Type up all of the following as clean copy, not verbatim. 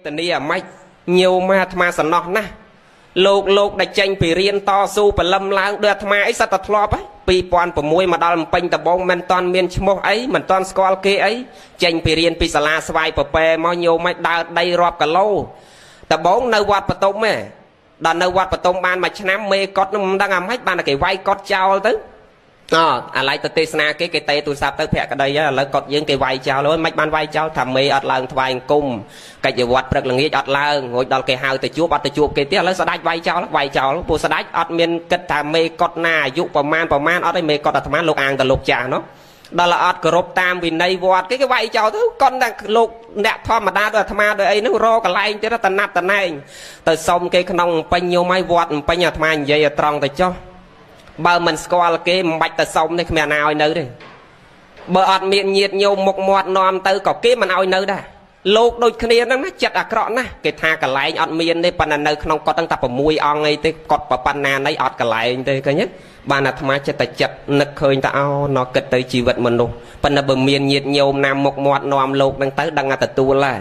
ទនាអាម៉េចញោមអាត្មាសំណោះណាស់លោកដែលចេញពីរៀនតស៊ូព្រលឹមឡើងដូចអាត្មាអីសត្វតែធ្លាប់ហ៎2006មកដល់ពេញដបងមិនតាន់មានឈ្មោះអីមិនតាន់ស្គាល់គេអីចេញពីរៀនពីសាលាស្វាយពពែមកញោមឲ្យដើរដីរាប់គីឡូដបងនៅវត្តបតុមហ៎ដល់នៅវត្តបតុមបានមួយឆ្នាំមេកុដនឹងមិនដឹងអាម៉េចបានតែគេវាយកុដចោលទៅអអាឡ័យទៅទេសនាគេគេតេទូរស័ព្ទទៅភក្តីឥឡូវកុដយើងគេវាយចោលហើយមិនបានវាយចោលថាមេអត់ឡើងថ្វាយអង្គមកិច្ចវត្តព្រឹកល្ងាចអត់ឡើងរួចដល់គេហៅទៅជួបអត់ទៅជួបគេទៀតឥឡូវស្ដេចវាយចោលវាយចោលពួកស្ដេចអត់មានគិតថាមេកុដណាអាយុប្រមាណប្រមាណអត់ទេមេកុដអាត្មាលោកអាងតលោកចាស់នោះដល់អត់គោរពតាមវិន័យវត្តគេគេវាយចោលទៅកុនតែលោកអ្នកធម្មតាដូចអាត្មាដូចអីហ្នឹងរកន្លែងទៀតតណាត់តណែងទៅសុំគេក្នុងពេញញោមឲ្យវត្តពេញអាត្មានិយាយឲ្យត្រង់ទៅចុះបើមិនស្គាល់គេមិនបាច់ទៅសុំទេគ្មានណាឲ្យនៅទេបើអត់មានញាតញោមមុខមាត់នាំទៅក៏គេមិនឲ្យនៅដែរលោកដូចគ្នាហ្នឹងណាចិត្តអាក្រក់ណាស់គេថាកន្លែងអត់មានទេប៉ុន្តែនៅក្នុងកុដហ្នឹងតែ6អង្គអីទេកុដប៉ុណ្ណាណីអត់កន្លែងទេឃើញទេបានអាត្មាចិត្តតែចិត្តនឹកឃើញថាអូណោះគិតទៅជីវិតមនុស្សប៉ុន្តែបើមានញាតញោមណាមុខមាត់នាំលោកហ្នឹងទៅដឹងថាទទួលហើយ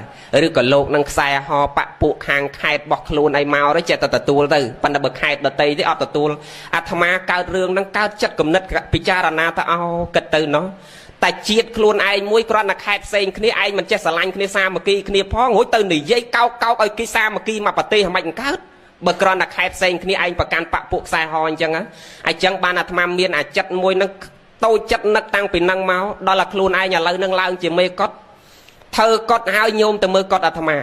ឬក៏លោកនឹងខ្សែហបពពួកខាងខេតរបស់ខ្លួនអីមកទៅចិត្តតែទទួលទៅប៉ុន្តែបើខេតដតីទេអត់ទទួលអាត្មាកើតរឿងហ្នឹងកើតចិត្តគំនិតពិចារណាថាអូគិតទៅណោះតែជាតិខ្លួនឯងមួយគ្រាន់តែខេតផ្សេងគ្នាឯងមិនចេះស្រឡាញ់គ្នាសាមគ្គីគ្នាផងរួចទៅនិយាយកោកកោកឲ្យគេសាមគ្គីមកប្រទេសមិនកើតបើគ្រាន់តែខេតផ្សេងគ្នាឯងប្រកាន់បពពួកខ្សែហអញ្ចឹងអញ្ចឹងបានអាត្មាមានអាចិត្តមួយនឹងតូចចិត្តនឹកតាំងពីនឹងមកដល់តែខ្លួនឯងឥឡូវនឹងឡើងជាមេកុដធ្វើកុដហើយញោមទៅមើលកុដអាត្មា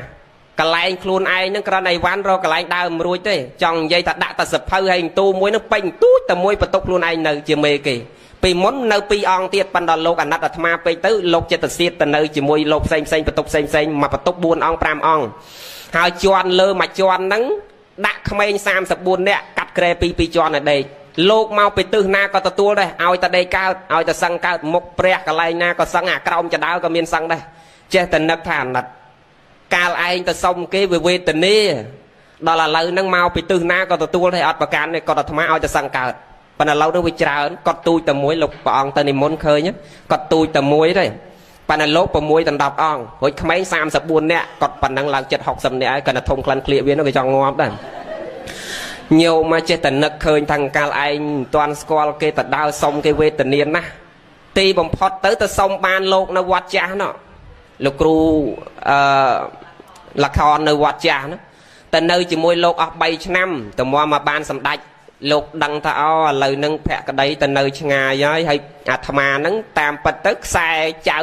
កន្លែងខ្លួនឯងនឹងគ្រាន់តែអីវ៉ាន់រកកន្លែងដើមរួចទេចង់និយាយថាដាក់តែសភៅហើយទូមួយនឹងពេញទូចតែមួយបន្ទប់ខ្លួនឯងនៅជាមេគេពីមុននៅពីរអង្គទៀតប៉ុន្តែលោកអាណិតអាត្មាពេកទៅលោកចិត្តសៀតទៅនៅជាមួយលោកផ្សេងផ្សេងបន្ទប់ផ្សេងផ្សេងមកបន្ទប់4អង្គ5អង្គហើយជន់លើមួយជន់ហ្នឹងដាក់ក្មេង34នាក់កាត់ក្រែពី2ជាន់ឲ្យដេកលោកមកពីទិសណាក៏ទទួលដែរឲ្យតែដេកកើតឲ្យតែសឹងកើតមុខព្រះកន្លែងណាក៏សឹងអាក្រោមចដើក៏មានសឹងដែរចេះតែនឹកថាអាណិតកាលឯងទៅសុំគេវាវេទនាដល់ឥឡូវហ្នឹងមកពីទិសណាក៏ទទួលដែរអត់ប្រកាន់ទេក៏អាត្មាឲ្យតែសឹងកើតប៉ុន្តែឥឡូវនេះវាច្រើនគាត់ទូចតែមួយលោកព្រះអង្គទៅនិមន្តឃើញគាត់ទូចតែមួយទេប៉ុន្តែលោក6ដល់10អង្គរួចក្មេង34នាក់គាត់ប៉ុណ្ណឹងឡើងចិត្ត60នាក់ហើយគាត់តែធំក្លិនក្លៀកវានោះគេចង់ងាប់ដែរញោមមកចេះតែនឹកឃើញថាកាលឯងមិនទាន់ស្គាល់គេទៅដើរសុំគេវេទនាណាស់ទីបំផុតទៅទៅសុំបានលោកនៅវត្តចាស់នោះលោកគ្រូអឺលខននៅវត្តចាស់នោះតែនៅជាមួយលោកអស់3ឆ្នាំតម្រាំមកបានសម្ដេចលោកដឹងថាអូឥឡូវនឹងភក្តីទៅនៅឆ្ងាយហើយហើយអាត្មានឹងតាមពិតទៅខ្សែចៅ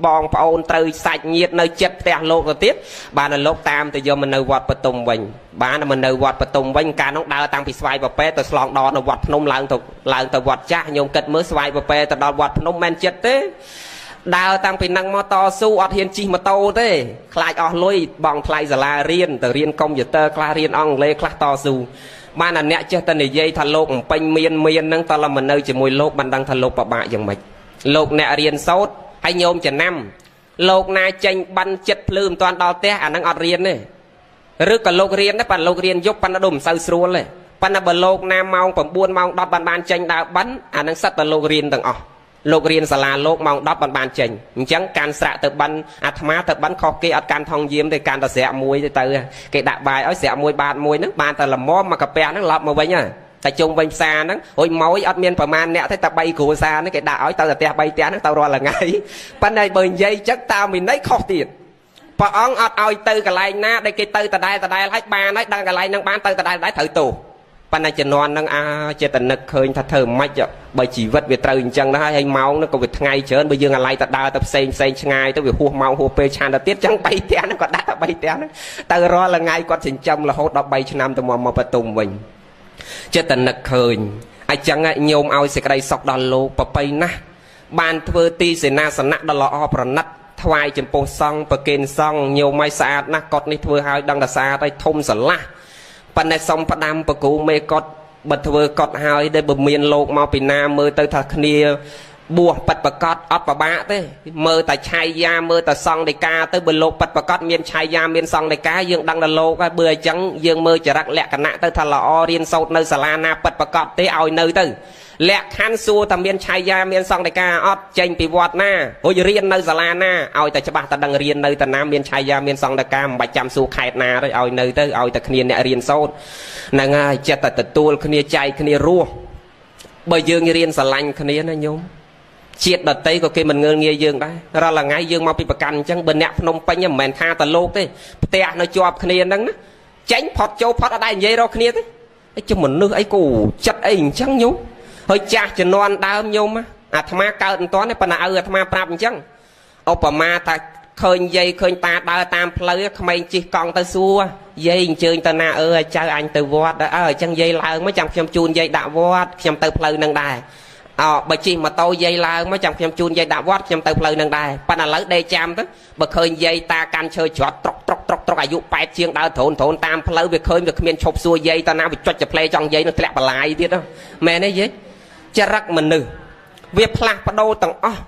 បងប្អូនត្រូវសាច់ញាតិនៅចិត្តផ្ទះលោកទៅទៀតបានលោកតាមទៅយកមកនៅវត្តបតុមវិញបានមកនៅវត្តបតុមវិញកាលនោះដើរតាំងពីស្វាយប្រពែទៅស្លងដនៅវត្តភ្នំឡើងទៅវត្តចាស់ញោមគិតមើលស្វាយប្រពែទៅដល់វត្តភ្នំមិនចិត្តទេដើរតាំងពីនឹងមកតស៊ូអត់ហ៊ានជិះម៉ូតូទេខ្លាចអស់លុយបងថ្លៃសាលារៀនទៅរៀនកុំព្យូទ័រខ្លះរៀនអង់គ្លេសខ្លះតស៊ូបានអាអ្នកចេះតែនិយាយថាលោកបំពេញមានហ្នឹងតើមកនៅជាមួយលោកបានដឹងថាលោកពិបាកយ៉ាងម៉េចលោកអ្នករៀនសូត្រហើយញោមចំណាំលោកណាចេញបិណ្ឌចិត្តភ្លឺមិនទាន់ដល់ផ្ទះអាហ្នឹងអត់រៀនទេឬក៏លោករៀនដែរប៉ុន្តែលោករៀនយប់ប៉ុន្តែដូចមិនសូវស្រួលទេប៉ុន្តែបើលោកណាម៉ោង9ម៉ោង10បានចេញដើរបិណ្ឌអាហ្នឹងសិតតែលោករៀនទាំងអស់លោករៀនសាលាលោកម៉ោង10បានចេញអញ្ចឹងកាន់ស្រាក់ទៅបិណ្ឌអាត្មាទៅបិណ្ឌខុសគេអត់កាន់ថងយាមទេកាន់តែស្រាក់មួយទៅគេដាក់បាយឲ្យស្រាក់មួយបាតមួយហ្នឹងបានតែល្មមមកកាពះហ្នឹងឡប់មកវិញតែជុំវិញផ្សារហ្នឹងរួចម៉ួយអត់មានប្រមាណអ្នកទេតែ3គ្រួសារហ្នឹងគេដាក់ឲ្យទៅតែផ្ទះ3ផ្ទះហ្នឹងទៅរាល់ថ្ងៃប៉ុន្តែបើនិយាយចឹងតាមវិន័យខុសទៀតព្រះអង្គអត់ឲ្យទៅកន្លែងណាដែលគេទៅដដែលដដែលហើយបានហើយដឹងកន្លែងហ្នឹងបានទៅដដែលដដែលត្រូវទោសប៉ុន្តែជំនាន់ហ្នឹងអាចេតនឹកឃើញថាធ្វើម៉េចបើជីវិតវាត្រូវអញ្ចឹងដែរហើយម៉ោងហ្នឹងក៏វាថ្ងៃច្រើនបើយើងអាឡ័យទៅដើរទៅផ្សេងផ្សេងឆ្ងាយទៅវាហួសម៉ោងហួសពេលឆានទៅទៀតចឹង3ផ្ទះហ្នឹងក៏ដាក់តែ3ផ្ទះហ្នឹងទៅរាល់ថ្ងៃគាត់ចិញ្ចឹមរហូតដល់3ឆ្នាំទៅមកបតុមវិញចេតនឹកឃើញអញ្ចឹងញោមឲ្យសេចក្តីសុខដល់លោកប្រពៃណាស់បានធ្វើទីសេនាសនៈដ៏ល្អប្រណិតថ្វាយចំពោះសង្ឃប្រគេនសង្ឃញោមឲ្យស្អាតណាស់កុដនេះធ្វើឲ្យដឹងថាស្អាតហើយធំស្រឡះប៉ុន្តែសុំផ្ដាំប្រគូមេកុដបើធ្វើកុដហើយដែលបើមានលោកមកពីណាមើលទៅថាគ្នាបួសប៉ិតប្រកបអត់ប្របាកទេមើលតែឆៃយាមើលតែសង្ឃដីកាទៅបើលោកប៉ិតប្រកបមានឆៃយាមានសង្ឃដីកាយើងដឹងដល់លោកហើយបើអញ្ចឹងយើងមើលចរិតលក្ខណៈទៅថាល្អរៀនសូត្រនៅសាលាណាប៉ិតប្រកបទេឲ្យនៅទៅ លក្ខខណ្ឌសួរតែមានឆៃយាមានសង្ឃដីកាអត់ចេញពីវត្តណារួចរៀននៅសាលាណាឲ្យតែច្បាស់តែដឹងរៀននៅតាណាមានឆៃយាមានសង្ឃដីកាមិនបាច់ចាំសួរខេត្តណាទេឲ្យនៅទៅឲ្យតែគ្នាអ្នករៀនសូត្រហ្នឹងហើយចិត្តតែទទួលគ្នាចែកគ្នារស់បើយើងរៀនស្រឡាញ់គ្នាណាញោមជាតិដតីក៏គេមិនងើងាយយើងដែររាល់ថ្ងៃយើងមកពីប្រកាន់អញ្ចឹងបើអ្នកភ្នំពេញមិនមែនថាតលោកទេផ្ទះនៅជាប់គ្នាហ្នឹងណាចេញផុតចូលផុតអត់ដែរនិយាយរកគ្នាទេអីជាមនុស្សអីគូចិត្តអីអញ្ចឹងញោមហើយចាស់ជំនាន់ដើមញោមអាត្មាកើតមិនទាន់ទេប៉ុន្តែឪអាត្មាប្រាប់អញ្ចឹងឧបមាថាឃើញយាយឃើញតាដើរតាមផ្លូវក្មេងជិះកង់ទៅសួរយាយអញ្ជើញទៅណាអើយចៅអញទៅវត្តអើអញ្ចឹងយាយឡើងមកចាំខ្ញុំជូនយាយដាក់វត្តខ្ញុំទៅផ្លូវនឹងដែរអើបើជិះម៉ូតូយាយឡើងមកចាំខ្ញុំជូនយាយដាក់វត្តខ្ញុំទៅផ្លូវនឹងដែរប៉ុន្តែឥឡូវដេកចាំទៅបើឃើញយាយតាកាន់ឈើច្រត់ត្រុកត្រុកត្រុកត្រុកអាយុ8ជាងដើរដ្រូនដ្រូនតាមផ្លូវវាឃើញវាគ្មានឈប់សួរយាយតាណាវាចុចចផ្លេចង់យាយនឹងធ្លាក់បន្លាយទៀតមែនទេយាយចរិតមនុស្សវាផ្លាស់ប្ដូរទាំងអស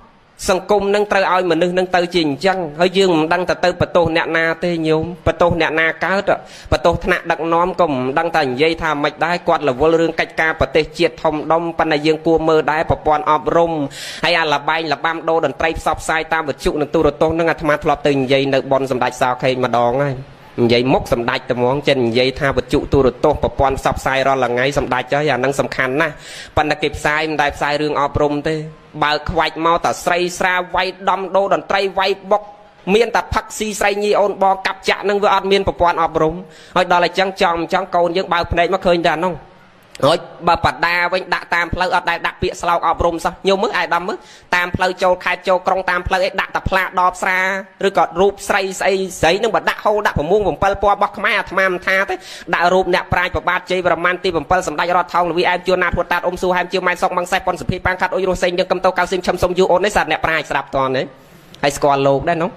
់សង្គមនឹងត្រូវឲ្យមនុស្សនឹងទៅជាអញ្ចឹងហើយយើងមិនដឹងទៅបន្ទោសអ្នកណាទេញោមបន្ទោសអ្នកណាកើតបន្ទោសថ្នាក់ដឹកនាំក៏មិនដឹងតែនិយាយថាមិនដែរគាត់រវល់រឿងកិច្ចការប្រទេសជាតិធំដុំប៉ុន្តែយើងគួរមើលដែរប្រព័ន្ធអប់រំហើយអាលបែងលបាំដូរតន្ត្រីផ្សព្វផ្សាយតាមវិទ្យុនិងទូរទស្សន៍នឹងអាត្មាធ្លាប់ទៅនិយាយនៅប៉ុនសម្ដេចសោខេងម្ដងហើយនិយាយមុខសម្ដេចត្មងចិននិយាយថាវិទ្យុទូរទស្សន៍ប្រព័ន្ធផ្សព្វផ្សាយរាល់ថ្ងៃសម្ដេចហើយអានឹងសំខាន់ណាស់ប៉ុន្តែគេផ្សាយមិនដែលផ្សាយរឿងអប់រំទេបើខ្វាច់មកតាស្រីស្រាវាយដំដូរតន្ត្រីវាយបុកមានតែផឹកស៊ីស្រីញីអូនបងកាប់ចាក់នឹងវាអត់មានប្រព័ន្ធអប់រំហើយដល់តែចឹងចង់ចង់កូនយើងបើកភ្នែកមកឃើញតែនោះហើយបើបដាវិញដាក់តាមផ្លូវអត់ដែលដាក់ពាក្យស្លោកអប់រំសោះញោមមើលអាយដាមមើលតាមផ្លូវចូលខេត្តចូលក្រុងតាមផ្លូវអីដាក់តែផ្លាកដបស្រាឬក៏រូបស្រីស្អីស្រីនឹងបើដាក់ហូលដាក់ប្រមួង7ពណ៌របស់ខ្មែរអាត្មាមិនថាទេដាក់រូបអ្នកប្រាជ្ញប្របាទជ័យវរ្ម័នទី7សម្ដេចរដ្ឋថោងលវីអែមជួនណាតហួតតាតអ៊ំស៊ូហែមជាម៉ែសុកម៉ងសេះប៉ុនសុភីប៉ាងខាត់អ៊ុយរស់សេងយើងកំតោកៅស៊ីមឈឹមសុំយូអូននេះសាអ្នកប្រាជ្ញស្រាប់តនទេហើយស្គាល់លោកដែរនោះ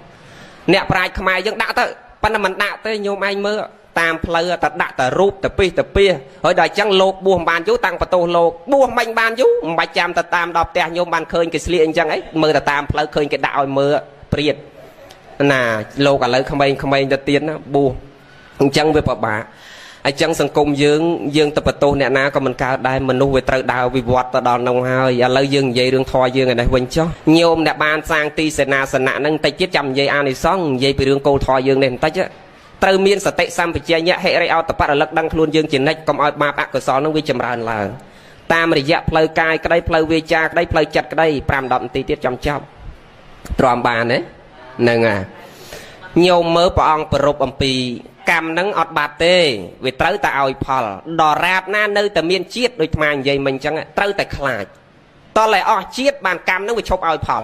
អ្នកប្រាជ្ញខ្មែរយើងដាក់ទៅប៉ុន្តែមិនដាក់ទេញោមឯងមើលតាមផ្លូវតែដាក់តែរូបតែពីតែពីហើយដល់អញ្ចឹងលោកបួសមិនបានយូរតាំងបន្ទោសលោកបួសមិនបានយូរមិនបាច់ចាំទៅតាមដល់ផ្ទះញោមបានឃើញគេស្លៀកអញ្ចឹងអីមើលទៅតាមផ្លូវឃើញគេដាក់ឲ្យមើលព្រាតណាលោកឥឡូវក្មេងៗទៅទៀតណាបួសអញ្ចឹងវាពិបាកអញ្ចឹងសង្គមយើងយើងទៅបន្ទោសអ្នកណាក៏មិនកើតដែរមនុស្សវាត្រូវដើរវិវត្តទៅដល់នោះហើយឥឡូវយើងនិយាយរឿងធម៌យើងឯនេះវិញចុះញោមអ្នកបានសាងទីសេនាសនៈហ្នឹងតិចទៀតចាំនិយាយអានិសង្សនិយាយពីរឿងគោលធម៌យើងនេះបន្តិចត្រូវមានសតិសម្បជញ្ញៈហិរិអោតបៈរលឹកដឹងខ្លួនយើងជានិច្ចកុំឲ្យបាបអកុសលនឹងវាចម្រើនឡើងតាមរយៈផ្លូវកាយក្តីផ្លូវវាចាក្តីផ្លូវចិត្តក្តី5 10នាទីទៀតចាំចប់ទ្រាំបានទេហ្នឹងហើយញោមមើលព្រះអង្គប្រពអំពីកម្មនឹងអត់បាត់ទេវាត្រូវតែឲ្យផលដរាបណានៅតែមានជាតិដូចអាត្មានិយាយមិញអញ្ចឹងត្រូវតែខ្លាចតោះតែអស់ជាតិបានកម្មនឹងវាឈប់ឲ្យផ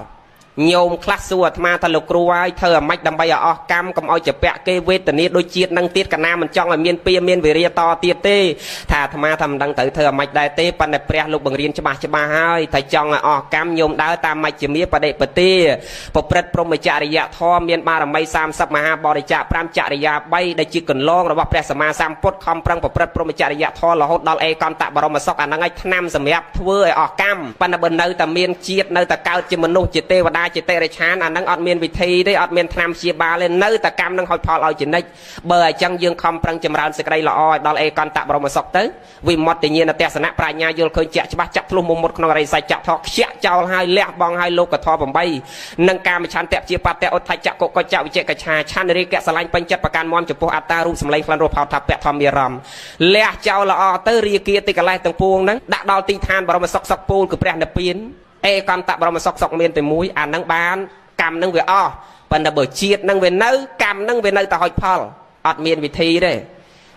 លញោមខ្លះសួរអាត្មាថាលោកគ្រូហើយធ្វើអាម៉េចដើម្បីឲ្យអស់កម្មកុំឲ្យជាពាក់គេវេទនាដូចជាតិនឹងទៀតកណាមិនចង់ឲ្យមានពៀមានវិរិយតទៀតទេថាអាត្មាថាមិនដឹងត្រូវធ្វើអាម៉េចដែរទេប៉ុន្តែព្រះលោកបង្រៀនច្បាស់ច្បាស់ហើយថាចង់ឲ្យអស់កម្មញោមដើរតាមមជ្ឈមាបដិបទាប្រព្រឹត្តព្រហ្មចរិយធម៌មានបារមី30មហាបរិច្ចាគ5ចរិយា3ដែលជាកន្លងរបស់ព្រះសម្មាសម្ពុទ្ធខំប្រឹងប្រព្រឹត្តព្រហ្មចរិយធម៌រហូតដល់ឯកន្តបរមសុខអាហ្នឹងឲ្យឆ្នាំសម្រាប់ធ្វើឲ្យអស់កម្មប៉ុន្តែបើនៅតែមានជាតិនៅតែកើតជាមនុស្សជាទេវតាជាតិរិឆានអានឹងអត់មានវិធីទេអត់មានថ្នាំព្យាបាលទេនៅតែកម្មនឹងហុចផលឲ្យជានិច្ចបើអញ្ចឹងយើងខំប្រឹងចម្រើនសេចក្តីល្អឲ្យដល់ឯកន្តបរមសុខទៅវិមុតតិញ្ញាណទស្សនៈប្រាជ្ញាយល់ឃើញជាក់ច្បាស់ចាក់ធ្លុះមុំមុតក្នុងរិយសច្ចធម៌ខ្ជាក់ចោលហើយលះបង់ហើយលោកធម៌8និងកាមឆន្ទៈជាបតៈឧទ្ធច្ចៈកុកច្ចៈវិជកឆាឆន្ទរិកៈស្រឡាញ់ពេញចិត្តប្រកាន់មមចំពោះអត្តារូបសម្លេងក្លិនរសផោថាពៈធម្មរមលះចោលល្អទៅរាគាតិកលេសទាំងពួងហ្នឹងដាក់ដល់ទីឋានបរមសុខសុខពូលគឺព្រះនិព្វានឯកន្តបរមសុខសុខមានតែមួយអានឹងបានកម្មនឹងវាអស់ប៉ុន្តែបើជាតិនឹងវានៅកម្មនឹងវានៅតែហុចផលអត់មានវិធីទេ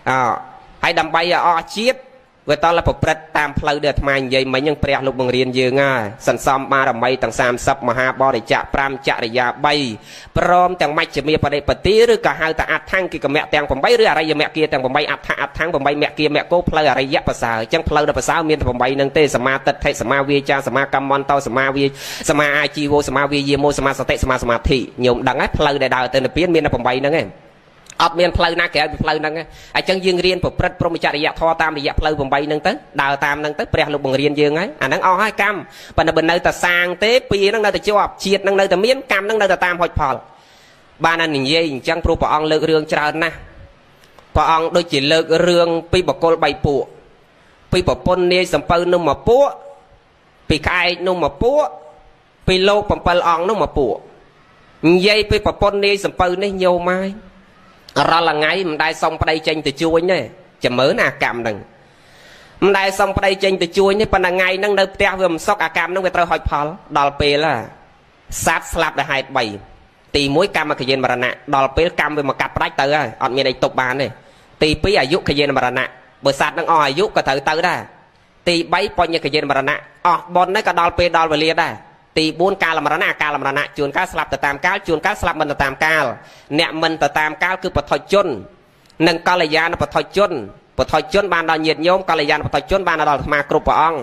អហើយដើម្បីឲ្យអស់ជាតិវាតលប្រព្រឹត្តតាមផ្លូវដែលអាត្មានិយាយមិញហ្នឹងព្រះលោកបង្រៀនយើងហើយសន្សំបារមីទាំង30មហាបរិច្ចាគ5ចរិយា3ព្រមទាំងមជ្ឈមាបដិបទាឬក៏ហៅថាអដ្ឋង្គិកមៈទាំង8ឬអរិយមគ្គាទាំង8អដ្ឋអដ្ឋង្គ8មគ្គាមគ្គោផ្លូវអរិយប្រសើរអញ្ចឹងផ្លូវដែលប្រសើរមានតែ8ហ្នឹងទេសមាទិដ្ឋិសមាវាចាសមាកម្មន្តោសមាវាសមាអាជីវោសមាវាយាមោសមាសតិសមាសមាធិញោមដឹងហើយផ្លូវដែលដើរទៅនិព្វានមានតែ8ហ្នឹងឯងអត់មានផ្លូវណាក្រៅពីផ្លូវហ្នឹងអញ្ចឹងយើងរៀនប្រព្រឹត្តព្រហ្មចរិយធម៌តាមរយៈផ្លូវ8ហ្នឹងទៅដើរតាមហ្នឹងទៅព្រះលោកបង្រៀនយើងហើយអាហ្នឹងអស់ហើយកម្មប៉ុន្តែបើនៅតែសាងទេពីហ្នឹងនៅតែជាប់ជាតិហ្នឹងនៅតែមានកម្មហ្នឹងនៅតែតាមហុចផលបានតែនិយាយអញ្ចឹងព្រោះព្រះអង្គលើករឿងច្រើនណាស់ព្រះអង្គដូចជាលើករឿងពីបុគ្គល3ពួកពីប្រពន្ធនាយសំពៅនឹងមួយពួក ពីក្អែកនោះមកពួកពីលោក7អង្គនោះមកពួកនិយាយពីប្រពន្ធនាយសំពៅនេះញោមហើយរាល់ថ្ងៃមិនដែលសុំប្តីចេញទៅជួញទេចាំមើលណាកម្មហ្នឹងមិនដែលសុំប្តីចេញទៅជួញទេប៉ុន្តែថ្ងៃហ្នឹងនៅផ្ទះវាមិនសុខអាកម្មហ្នឹងវាត្រូវហុចផលដល់ពេលសត្វស្លាប់ដោយហេតុ3ទី1កម្មខយានមរណៈដល់ពេលកម្មវាមកកាត់ផ្ដាច់ទៅហើយអត់មានអីទប់បានទេទី2អាយុខយានមរណៈបើសត្វហ្នឹងអស់អាយុក៏ត្រូវទៅដែរទី3បញ្ញខយានមរណៈអស់បុណ្យហ្នឹងក៏ដល់ពេលដល់វេលាដែរទី4កាលមរណៈអកាលមរណៈជួនកាលស្លាប់ទៅតាមកាលជួនកាលស្លាប់មិនទៅតាមកាលអ្នកមិនទៅតាមកាលគឺបថុជននិងកល្យាណបថុជនបថុជនបានដល់ញាតិញោមកល្យាណបថុជនបានដល់អាត្មាគ្រប់ព្រះអង្គ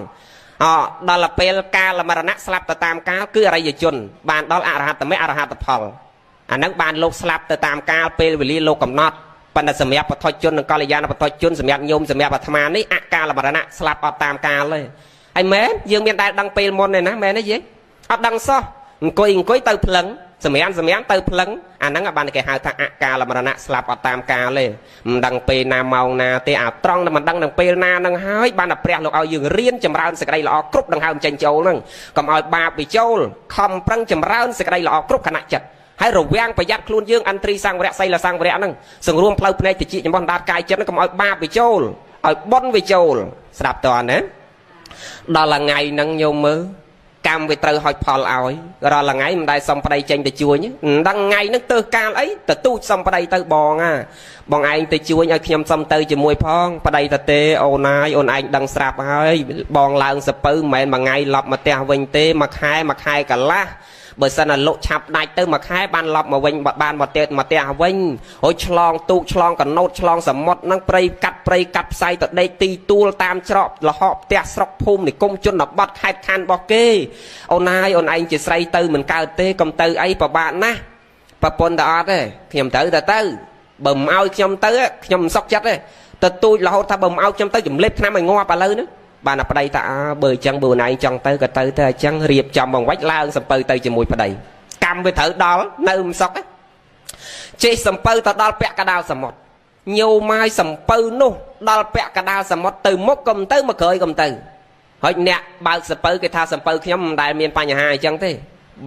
អដល់ពេលកាលមរណៈស្លាប់ទៅតាមកាលគឺអរិយជនបានដល់អរហត្តមេអរហត្តផលអាហ្នឹងបានលោកស្លាប់ទៅតាមកាលពេលវេលាលោកកំណត់ប៉ុន្តែសម្រាប់បថុជននិងកល្យាណបថុជនសម្រាប់ញោមសម្រាប់អាត្មានេះអកាលមរណៈស្លាប់អត់តាមកាលទេហើយមែនយើងមានដែលដឹងពេលមុនទេណាមែនទេយាយអត់ដឹងសោះអង្គុយទៅភ្លឹងសម្រាមទៅភ្លឹងអាហ្នឹងបានគេហៅថាអកាលមរណៈស្លាប់អត់តាមកាលទេមិនដឹងពេលណាម៉ោងណាទេអាត្រង់មិនដឹងនឹងពេលណានឹងហើយបានតែព្រះលោកឲ្យយើងរៀនចម្រើនសេចក្តីល្អគ្រប់ដង្ហើមចេញចូលហ្នឹងកុំឲ្យបាបវាចូលខំប្រឹងចម្រើនសេចក្តីល្អគ្រប់ខណៈចិត្តហើយរវាងប្រយ័ត្នខ្លួនយើងអន្ត្រីសង្វរៈសីលសង្វរៈហ្នឹងសង្រួមផ្លូវភ្នែកតិចចំបោះដាតកាយចិត្តហ្នឹងកុំឲ្យបាបវាចូលឲ្យបុណ្យវាចូលស្ដាប់តើណាដល់ថ្ងៃហ្នឹងញោមមើលកម្មវាត្រូវហុចផលឲ្យរាល់ថ្ងៃមិនដែលសុំប្តីចេញទៅជួញមិនដឹងថ្ងៃហ្នឹងទើសកាលអីទៅទូចសុំប្តីទៅបងអាបងឯងទៅជួញឲ្យខ្ញុំសុំទៅជាមួយផងប្តីទៅទេអូនហើយអូនឯងដឹងស្រាប់ហើយបងឡើងសពៅមិនមែនមួយថ្ងៃឡប់មកផ្ទះវិញទេមួយខែមួយខែកន្លះបើសិនណាលុកឆាប់ដាច់ទៅមួយខែបានឡប់មកវិញបានមកផ្ទះវិញហើយឆ្លងទូកឆ្លងកណូតឆ្លងសមុទ្រហ្នឹងព្រៃកាត់ផ្សៃទៅដេកទីទួលតាមច្រកលហកផ្ទះស្រុកភូមិនិគមជនបទខេត្តខណ្ឌរបស់គេអូនហើយអូនឯងជាស្រីទៅមិនកើតទេកុំទៅអីពិបាកណាស់ប្រពន្ធទៅអត់ទេខ្ញុំត្រូវទៅបើមិនឲ្យខ្ញុំទៅខ្ញុំមិនសុខចិត្តទេទៅទូចរហូតថាបើមិនឲ្យខ្ញុំទៅជំលេបឆ្នាំឲ្យងាប់ឥឡូវហ្នឹងបានតែប្តីថាអើបើអញ្ចឹងបើអូនឯងចង់ទៅក៏ទៅទៅអញ្ចឹងរៀបចំបង្វិចឡើងសំពៅទៅជាមួយប្តីកម្មវាត្រូវដល់នៅមិនសុខចេះសំពៅទៅដល់ពាក់កណ្ដាលសមុទ្រញោមហើយសំពៅនោះដល់ពាក់កណ្ដាលសមុទ្រទៅមុខក៏មិនទៅមកក្រោយក៏មិនទៅហើយអ្នកបើកសំពៅគេថាសំពៅខ្ញុំមិនដែលមានបញ្ហាអញ្ចឹងទេ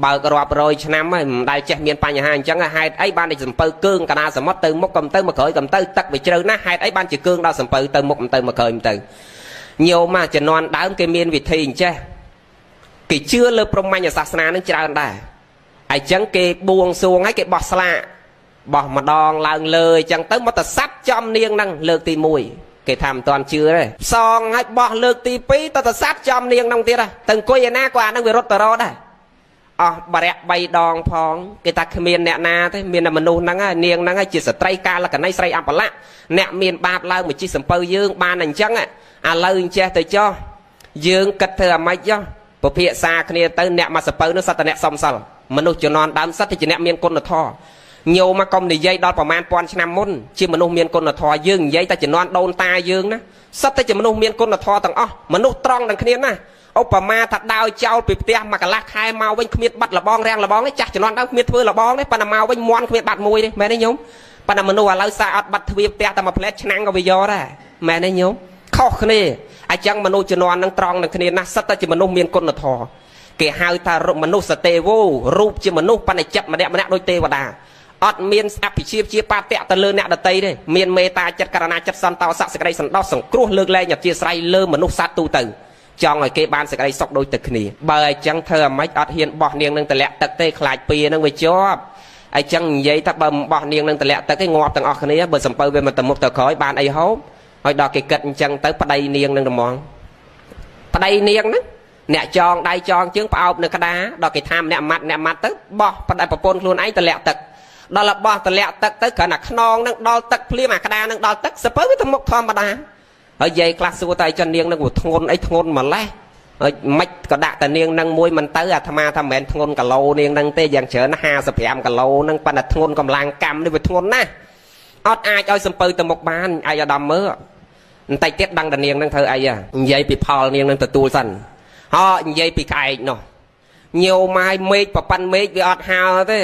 បើករាប់រយឆ្នាំហើយមិនដែលចេះមានបញ្ហាអញ្ចឹងហេតុអីបានតែសំពៅកើងកណ្ដាលសមុទ្រទៅមុខក៏មិនទៅមកក្រោយក៏មិនទៅទឹកវាជ្រៅណាស់ហេតុអីបានជាកើងដល់សំពៅទៅមុខមិនទៅមកក្រោយមិនទៅញោមជំនាន់ដើមគេមានវិធីអញ្ចេះគេជឿលើព្រហ្មញ្ញសាសនានឹងច្រើនដែរអញ្ចឹងគេបួងសួងហើយគេបោះស្លាកបោះម្ដងឡើងលើអញ្ចឹងទៅមកទៅសាប់ចំនាងហ្នឹងលើកទី1គេថាមិនទាន់ជឿទេផ្សងហើយបោះលើកទី2ទៅសាប់ចំនាងហ្នឹងទៀតទៅអង្គុយឯណាក៏អាហ្នឹងវារត់ទៅរត់ដែរអស់បរៈ3ដងផងគេថាគ្មានអ្នកណាទេមានតែមនុស្សហ្នឹងហើយនាងហ្នឹងហើយជាស្ត្រីកាលកណីស្រីអបលៈអ្នកមានបាបឡើងមកជិះសំពៅយើងបានអញ្ចឹងឥឡូវអញ្ចេះទៅចុះយើងគិតធ្វើអាម៉េចចុះពភាសាគ្នាទៅអ្នកមកសពៅនោះសត្វតែអ្នកសំសិលមនុស្សជំនាន់ដើមសត្វតែជាអ្នកមានគុណធម៌ញោមមកកុំនិយាយដល់ប្រមាណពាន់ឆ្នាំមុនជាមនុស្សមានគុណធម៌យើងនិយាយតែជំនាន់ដូនតាយើងណាសត្វតែជាមនុស្សមានគុណធម៌ទាំងអស់មនុស្សត្រង់ទាំងគ្នាណាឧបមាថាដើរចោលពីផ្ទះមកកន្លះខែមកវិញគ្មានបាត់លបងរាំងលបងទេចាស់ជំនាន់ដើមគ្មានធ្វើលបងទេប៉ុន្តែមកវិញមន់គ្មានបាត់មួយទេមែនទេញោមប៉ុន្តែមនុស្សឥឡូវសារអត់បាត់ទ្វារផ្ទះតែមួយផ្លែឆ្នាំងក៏វាយកដែរមែនទេញោមខុសគ្នាអញ្ចឹងមនុស្សជំនាន់នឹងត្រង់នឹងគ្នាណាស់សិតតែជាមនុស្សមានគុណធម៌គេហៅថាមនុស្សទេវោរូបជាមនុស្សប៉ុន្តែចិត្តម្នាក់ម្នាក់ដូចទេវតាអត់មានអភិជាជាបាតៈទៅលើអ្នកដតីទេមានមេត្តាចិត្តករណាចិត្តសន្តោសៈសេចក្តីសន្តោសសង្គ្រោះលើកលែងអធិស្ឋានលើមនុស្សសត្វទូទៅចង់ឲ្យគេបានសេចក្តីសុខដូចតែគ្នាបើអញ្ចឹងធ្វើអាម៉េចអត់ហ៊ានបោះនាងនឹងតម្លាក់ទឹកទេខ្លាចពៀនឹងវាជាប់អញ្ចឹងនិយាយថាបើមិនបោះនាងនឹងតម្លាក់ទឹកទេងាប់ទាំងអស់គ្នាបើសំពៅវាមិនទៅមុខទៅក្រោយបានអីហូបហើយដល់គេគិតអញ្ចឹងទៅប្តីនាងនឹងត្មងប្តីនាងហ្នឹងអ្នកចងដៃចងជើងផ្អោបនៅក្តារដល់គេថាអ្នកម៉ាត់អ្នកម៉ាត់ទៅបោះប្តីប្រពន្ធខ្លួនឯងតម្លាក់ទឹកដល់បោះតម្លាក់ទឹកទៅគ្រាន់តែខ្នងនឹងដល់ទឹកភ្លាមអាក្តារនឹងដល់ទឹកសពៅវាទៅមុខធម្មតាហើយយាយខ្លះសួរតែចនាងនឹងវាធ្ងន់អីធ្ងន់ម្លេះហើយមិនក៏ដាក់តែនាងនឹងមួយមិនទៅអាត្មាថាមិនមែនធ្ងន់គីឡូនាងនឹងទេយ៉ាងច្រើន55គីឡូនឹងប៉ុន្តែធ្ងន់កម្លាំងកម្មនេះវាធ្ងន់ណាស់អត់អាចឲ្យសំពៅទៅមុខបានឯកឧត្តមមើលបន្តិចទៀតដឹងតែនាងនឹងធ្វើអីនិយាយពីផលនាងនឹងទទួលសិនហោនិយាយពីក្អែកនោះញោមហើយមេឃប្រប៉ិនមេឃវាអត់ហើទេ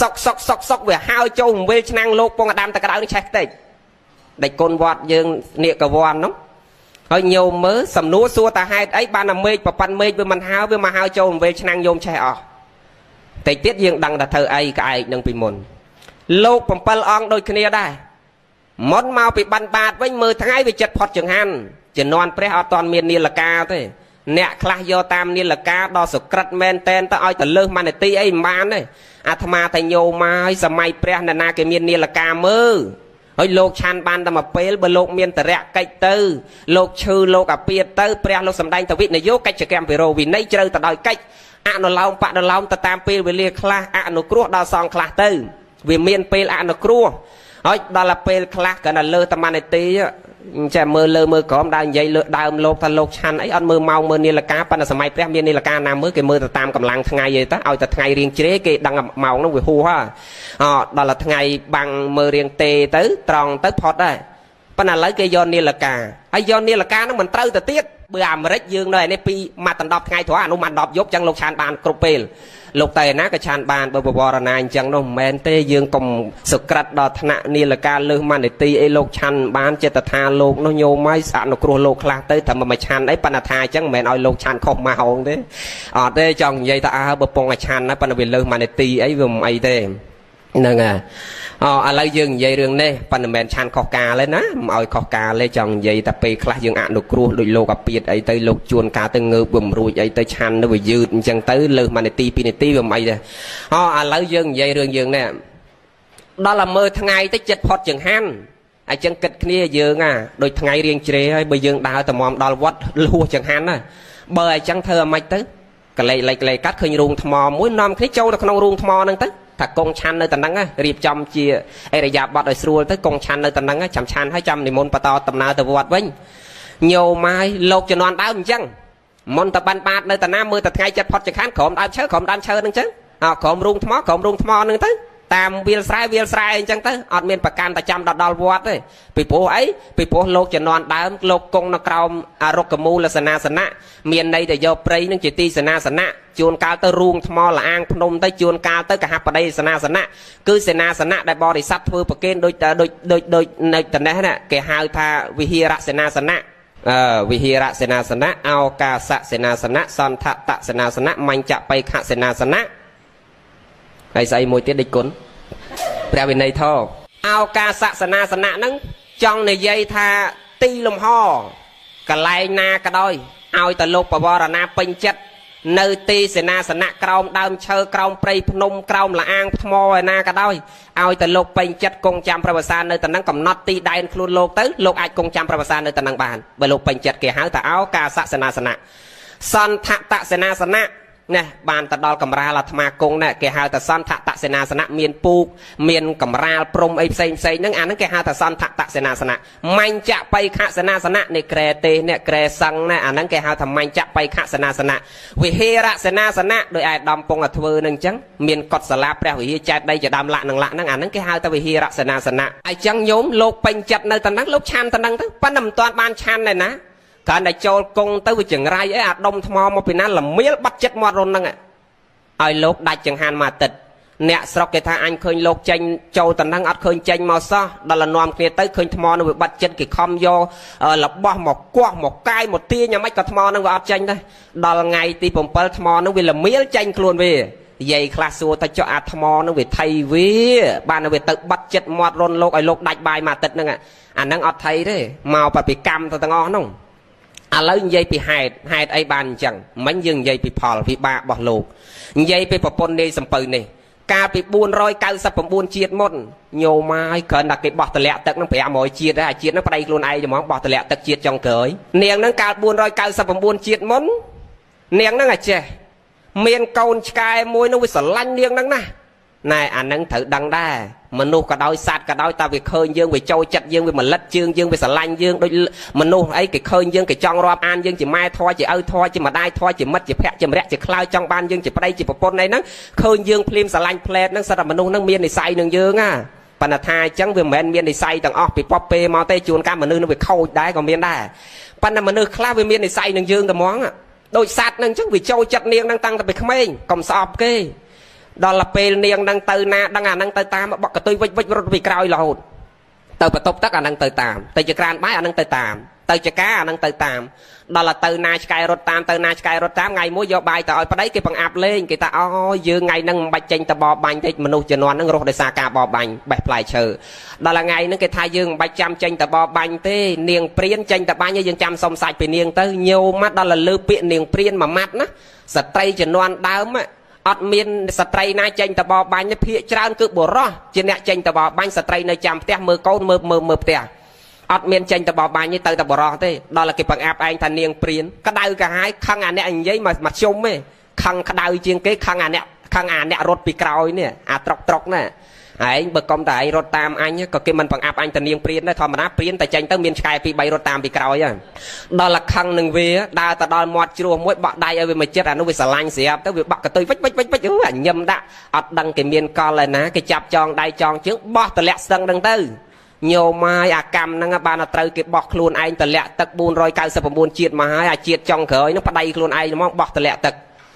សុកសុកសុកសុកវាហើចូលវេលឆ្នាំងលោកពងអាដាមតក្តៅនេះឆេះតិចដេចគុណវត្តយើងនាគវ័ននោះ ហើយញោមមើលសំណួរសួរតាហេតុអីបានតែមេឃប្រប៉ិនមេឃវាមិនហើវាមកហើចូលវេលឆ្នាំងញោមឆេះអស់តិចទៀតយើងដឹងថាធ្វើអីក្អែកនឹងពីមុនលោក7អង្គដូចគ្នាដែរមុនមកពីបានបាតវិញមើលថ្ងៃវាចិត្តផុតចង្ហាន់ជំនាន់ព្រះអត់ទាន់មាននាឡិកាទេអ្នកខ្លះយកតាមនាឡិកាដល់សុក្រិតមែនតែនទៅឲ្យទៅលើសមួយនាទីអីមិនបានទេអាត្មាតែញោមមកសម័យព្រះនរណាគេមាននាឡិកាមើលហើយលោកឆាន់បានតែមួយពេលបើលោកមានតរៈកិច្ចទៅលោកឈឺលោកអាពាតទៅព្រះលោកសំដែងទៅវិនយោកិច្ចកម្មពិរោវិន័យជ្រៅទៅដោយកិច្ចអនុឡោមបដឡោមទៅតាមពេលវេលាខ្លះអនុគ្រោះដល់សងខ្លះទៅវាមានពេលអនុគ្រោះហើយដល់ពេលខ្លះគ្រាន់តែលើតែមួយនាទីចេះមើលលើមើលក្រោមដើរនិយាយលើដើមលោកថាលោកឆាន់អីអត់មើលម៉ោងមើលនាឡិកាប៉ុន្តែសម័យព្រះមាននាឡិកាណាមើលគេមើលទៅតាមកម្លាំងថ្ងៃឯតាឲ្យតែថ្ងៃរៀងជ្រេគេដឹងម៉ោងនោះវាហួសហ៎អដល់តែថ្ងៃបាំងមើលរៀងទេទៅត្រង់ទៅផុតដែរប៉ុន្តែឥឡូវគេយកនាឡិកាហើយយកនាឡិកាហ្នឹងមិនត្រូវទៅទៀតបើអាមេរិកយើងនៅឯនេះពីមួយដណ្ដប់ថ្ងៃត្រង់អានោះមួយដណ្ដប់យប់ចឹងលោកឆានបានគ្រប់ពេលលោកតែណាក៏ឆានបានបើបវរណាអញ្ចឹងនោះមិនមែនទេយើងកុំសុក្រិតដល់ថ្នាក់នាឡិកាលើសមួយនាទីអីលោកឆានបានចិត្តថាលោកនោះញោមហើយស្អាតនុគ្រោះលោកខ្លះទៅតែមិនឆានអីប៉ុន្តែថាអញ្ចឹងមិនមែនឲ្យលោកឆានខុសម៉ោងទេអត់ទេចង់និយាយថាអើបើពងឲ្យឆានណាប៉ុន្តែវាលើសមួយនាទីអីវាមិនអីទេហ្នឹងហើយអឥឡូវយើងនិយាយរឿងនេះប៉ុន្តែមិនមែនឆានខុសកាលទេណាមិនឲ្យខុសកាលទេចង់និយាយតែពេលខ្លះយើងអនុគ្រោះដូចលោកអាពាតអីទៅលោកជួនកាលទៅងើបវាមិនរួចអីទៅឆានទៅវាយឺតអញ្ចឹងទៅលើសមួយនាទីពីរនាទីវាមិនអីទេឥឡូវយើងនិយាយរឿងយើងនេះដល់តែមើលថ្ងៃទៅចិត្តផុតចង្ហាន់អញ្ចឹងគិតគ្នាយើងអាដូចថ្ងៃរៀងជ្រេហើយបើយើងដើរទៅមដល់វត្តលួសចង្ហាន់ណាបើអញ្ចឹងធ្វើអាម៉េចទៅកលេកលេកលេកាត់ឃើញរូងថ្មមួយនាំគ្នាចូលទៅក្នុងរូងថ្មហ្នឹងទៅថាកងឆាន់នៅតំណឹងរៀបចំជាអរិយាប័ត្រឲ្យស្រួលទៅកងឆាន់នៅតំណឹងចាំឆាន់ហើយចាំនិមន្តបន្តដំណើរទៅវត្តវិញញោមហើយលោកជំនាន់ដើមអញ្ចឹងមុនតបានបាតនៅតាណាមើលតែថ្ងៃចិត្តផុតចង្ខានក្រោមដើមឈើក្រោមដើមឈើហ្នឹងអញ្ចឹងក្រោមរូងថ្មក្រោមរូងថ្មហ្នឹងទៅតាមវាលស្រែវាលស្រែអញ្ចឹងទៅអត់មានប្រកាន់តែចាំដល់វត្តទេពីព្រោះអីពីព្រោះលោកជំនាន់ដើមលោកគង់នៅក្រោមអរុក្ខមូលសេនាសនៈមានន័យតែយកព្រៃនឹងជាទីសេនាសនៈជួនកាលទៅរូងថ្មលាអាងភ្នំទៅជួនកាលទៅកហបតីសេនាសនៈគឺសេនាសនៈដែលបរិស័ទធ្វើប្រគេនដូចដូចដូចដូចនៅតនេះណាគេហៅថាវិហារសេនាសនៈវិហារសេនាសនៈឱកាសសេនាសនៈសន្ធតសេនាសនៈមញ្ចបៃខសេនាសនៈហើយស្អីមួយទៀតដូចគុណព្រះវិន័យធម៌ឱកាសសេនាសនៈហ្នឹងចង់និយាយថាទីលំហកន្លែងណាក៏ដោយឲ្យតែលោកបវរណាពេញចិត្តនៅទីសេនាសនៈក្រោមដើមឈើក្រោមព្រៃភ្នំក្រោមលាអាងថ្មឯណាក៏ដោយឲ្យតែលោកពេញចិត្តគង់ចាំប្រវសានៅតំណឹងកំណត់ទីដែនខ្លួនលោកទៅលោកអាចគង់ចាំប្រវសានៅតំណឹងបានបើលោកពេញចិត្តគេហៅថាឱកាសសេនាសនៈសន្ធតសេនាសនៈ ណាបានទៅដល់កម្រាលអាត្មាគង់ណាគេហៅថាសន្ធតសេនាសនៈមានពូកមានកម្រាលព្រំអីផ្សេងផ្សេងហ្នឹងអាហ្នឹងគេហៅថាសន្ធតសេនាសនៈមញ្ចបៃខសេនាសនៈនេះក្រែទេសនេះក្រែសឹងណាអាហ្នឹងគេហៅថាមញ្ចបៃខសេនាសនៈវិហេរសេនាសនៈដោយឯកឧត្តមពងឲ្យធ្វើហ្នឹងអញ្ចឹងមានកុដិសាលាព្រះវិហារចែកដីជាដើមលាក់នឹងលាក់ហ្នឹងអាហ្នឹងគេហៅថាវិហេរសេនាសនៈអញ្ចឹងញោមលោកពេញចិត្តនៅតំណឹងលោកឆានតំណឹងទៅប៉ុន្តែមិនទាន់បានឆានដែរណាគ្រាន់តែចូលគង់ទៅវាចង្រៃអីអាដុំថ្មមកពីណាល្មៀលបាត់ចិត្តមាត់រុនហ្នឹងឲ្យលោកដាច់ចង្ហាន់មួយអាទិត្យអ្នកស្រុកគេថាអញឃើញលោកចេញចូលតំណឹងអត់ឃើញចេញមកសោះដល់លនាំគ្នាទៅឃើញថ្មនឹងវាបាត់ចិត្តគេខំយករបស់មកគាស់មកកាយមកទាញយ៉ាងម៉េចក៏ថ្មនឹងវាអត់ចេញដែរដល់ថ្ងៃទី7ថ្មនឹងវាល្មៀលចេញខ្លួនវាយាយខ្លះសួរថាចុះអាថ្មនឹងវាថៃវាបានវាទៅបាត់ចិត្តមាត់រុនលោកឲ្យលោកដាច់បាយមួយអាទិត្យហ្នឹងអាហ្នឹងអត់ថៃទេមកពីកម្មទៅទាំងអស់ហ្នឹងឥឡូវនិយាយពីហេតុហេតុអីបានអញ្ចឹងមិញយើងនិយាយពីផលវិបាករបស់លោកនិយាយពីប្រពន្ធនាយសំពៅនេះកាលពី499ជាតិមុនញោមហើយគ្រាន់តែគេបោះតម្លាក់ទឹកនឹង500ជាតិដែរអាជាតិនឹងប្តីខ្លួនឯងហ្មងបោះតម្លាក់ទឹកជាតិចុងក្រោយនាងនឹងកាល499ជាតិមុននាងនឹងអាចេះមានកូនឆ្កែមួយនោះវាស្រឡាញ់នាងនឹងណាណែអានឹងត្រូវដឹងដែរមនុស្សក៏ដោយសត្វក៏ដោយតែវាឃើញយើងវាចូលចិត្តយើងវាមលិតជើងយើងវាស្រឡាញ់យើងដូចមនុស្សអីគេឃើញយើងគេចង់រាប់អានយើងជាម៉ែធွာជាឪធွာជាម្ដាយធွာជាមិត្តជាភ័ក្រជាម្រៈជាខ្លោចចង់បានយើងជាប្តីជាប្រពន្ធអីហ្នឹងឃើញយើងភ្លាមស្រឡាញ់ផ្លែតហ្នឹងសិតតែមនុស្សហ្នឹងមាននិស័យនឹងយើងណាប៉ុន្តែថាអញ្ចឹងវាមិនមែនមាននិស័យទាំងអស់ពីពពេលមកទេជួនកាលមនុស្សនឹងវាខូចដែរក៏មានដែរប៉ុន្តែមនុស្សខ្លះវាមាននិស័យនឹងយើងតែហ្មងដូចសត្វហ្នឹងអញ្ចឹងវាចូលចិត្តនាងហ្នឹងតាំងតែពីក្មេងកុំស្អប់គេដល់ពេលនាងនឹងទៅណាដឹងអានឹងទៅតាមបកកតុយវិចវិចរត់ពីក្រោយរហូតទៅបន្ទប់ទឹកអានឹងទៅតាមទៅចក្រានបាយអានឹងទៅតាម ទៅចកាអានឹងទៅតាមដល់ទៅណាឆ្កែរត់តាមទៅណាឆ្កែរត់តាមថ្ងៃមួយយកបាយទៅឲ្យប្តីគេបង្អាប់លេងគេថាអូយើងថ្ងៃហ្នឹងមិនបាច់ចេញទៅបរបាញ់ទេមនុស្សជំនាន់ហ្នឹងរស់ដោយសារការបរបាញ់បេះផ្លែឈើដល់ថ្ងៃហ្នឹងគេថាយើងមិនបាច់ចាំចេញទៅបរបាញ់ទេនាងព្រានចេញទៅបាញ់យើងចាំសុំសាច់ពីនាងទៅញោមដល់លើពាក្យនាងព្រានមួយម៉ាត់ណាស្ត្រីជំនាន់ដើមអត់មានស្ត្រីណាចេញទៅបរបាញ់ទេភាគច្រើនគឺបុរសជាអ្នកចេញទៅបរបាញ់ស្ត្រីនៅចាំផ្ទះមើលកូនមើលមើលផ្ទះអត់មានចេញទៅបរបាញ់ទេទៅតែបរោះទេដល់គេបង្អាប់ឯងថានាងព្រានក្តៅកាហាយខឹងអាអ្នកនិយាយមកជុំទេខឹងក្តៅជាងគេខឹងអាអ្នករត់ពីក្រោយនេះអាត្រុកត្រុកណាឯងបើកុំតែឯងរត់តាមអញក៏គេមិនបង្អាប់អញទៅនាងព្រានដែរធម្មតាព្រានតែចេញទៅមានឆ្កែ2 3រត់តាមពីក្រោយហ្នឹងដល់ខឹងនឹងវាដើរទៅដល់មាត់ជ្រោះមួយបក់ដៃឲ្យវាមកចិត្តអានោះវាស្រឡាញ់ស្រាប់ទៅវាបាក់កតុយវិចវិចវិចវិចអូអាញឹមដាក់អត់ដឹងគេមានកលឯណាគេចាប់ចងដៃចងជើងបោះតម្លាក់ស្ទឹងហ្នឹងទៅញោមហើយអាកម្មហ្នឹងបានតែត្រូវគេបោះខ្លួនឯងតម្លាក់ទឹក499ជាតិមកហើយអាជាតិចុងក្រោយហ្នឹងប្តីខ្លួនឯងហ្មងបោះតម្លាក់ទឹក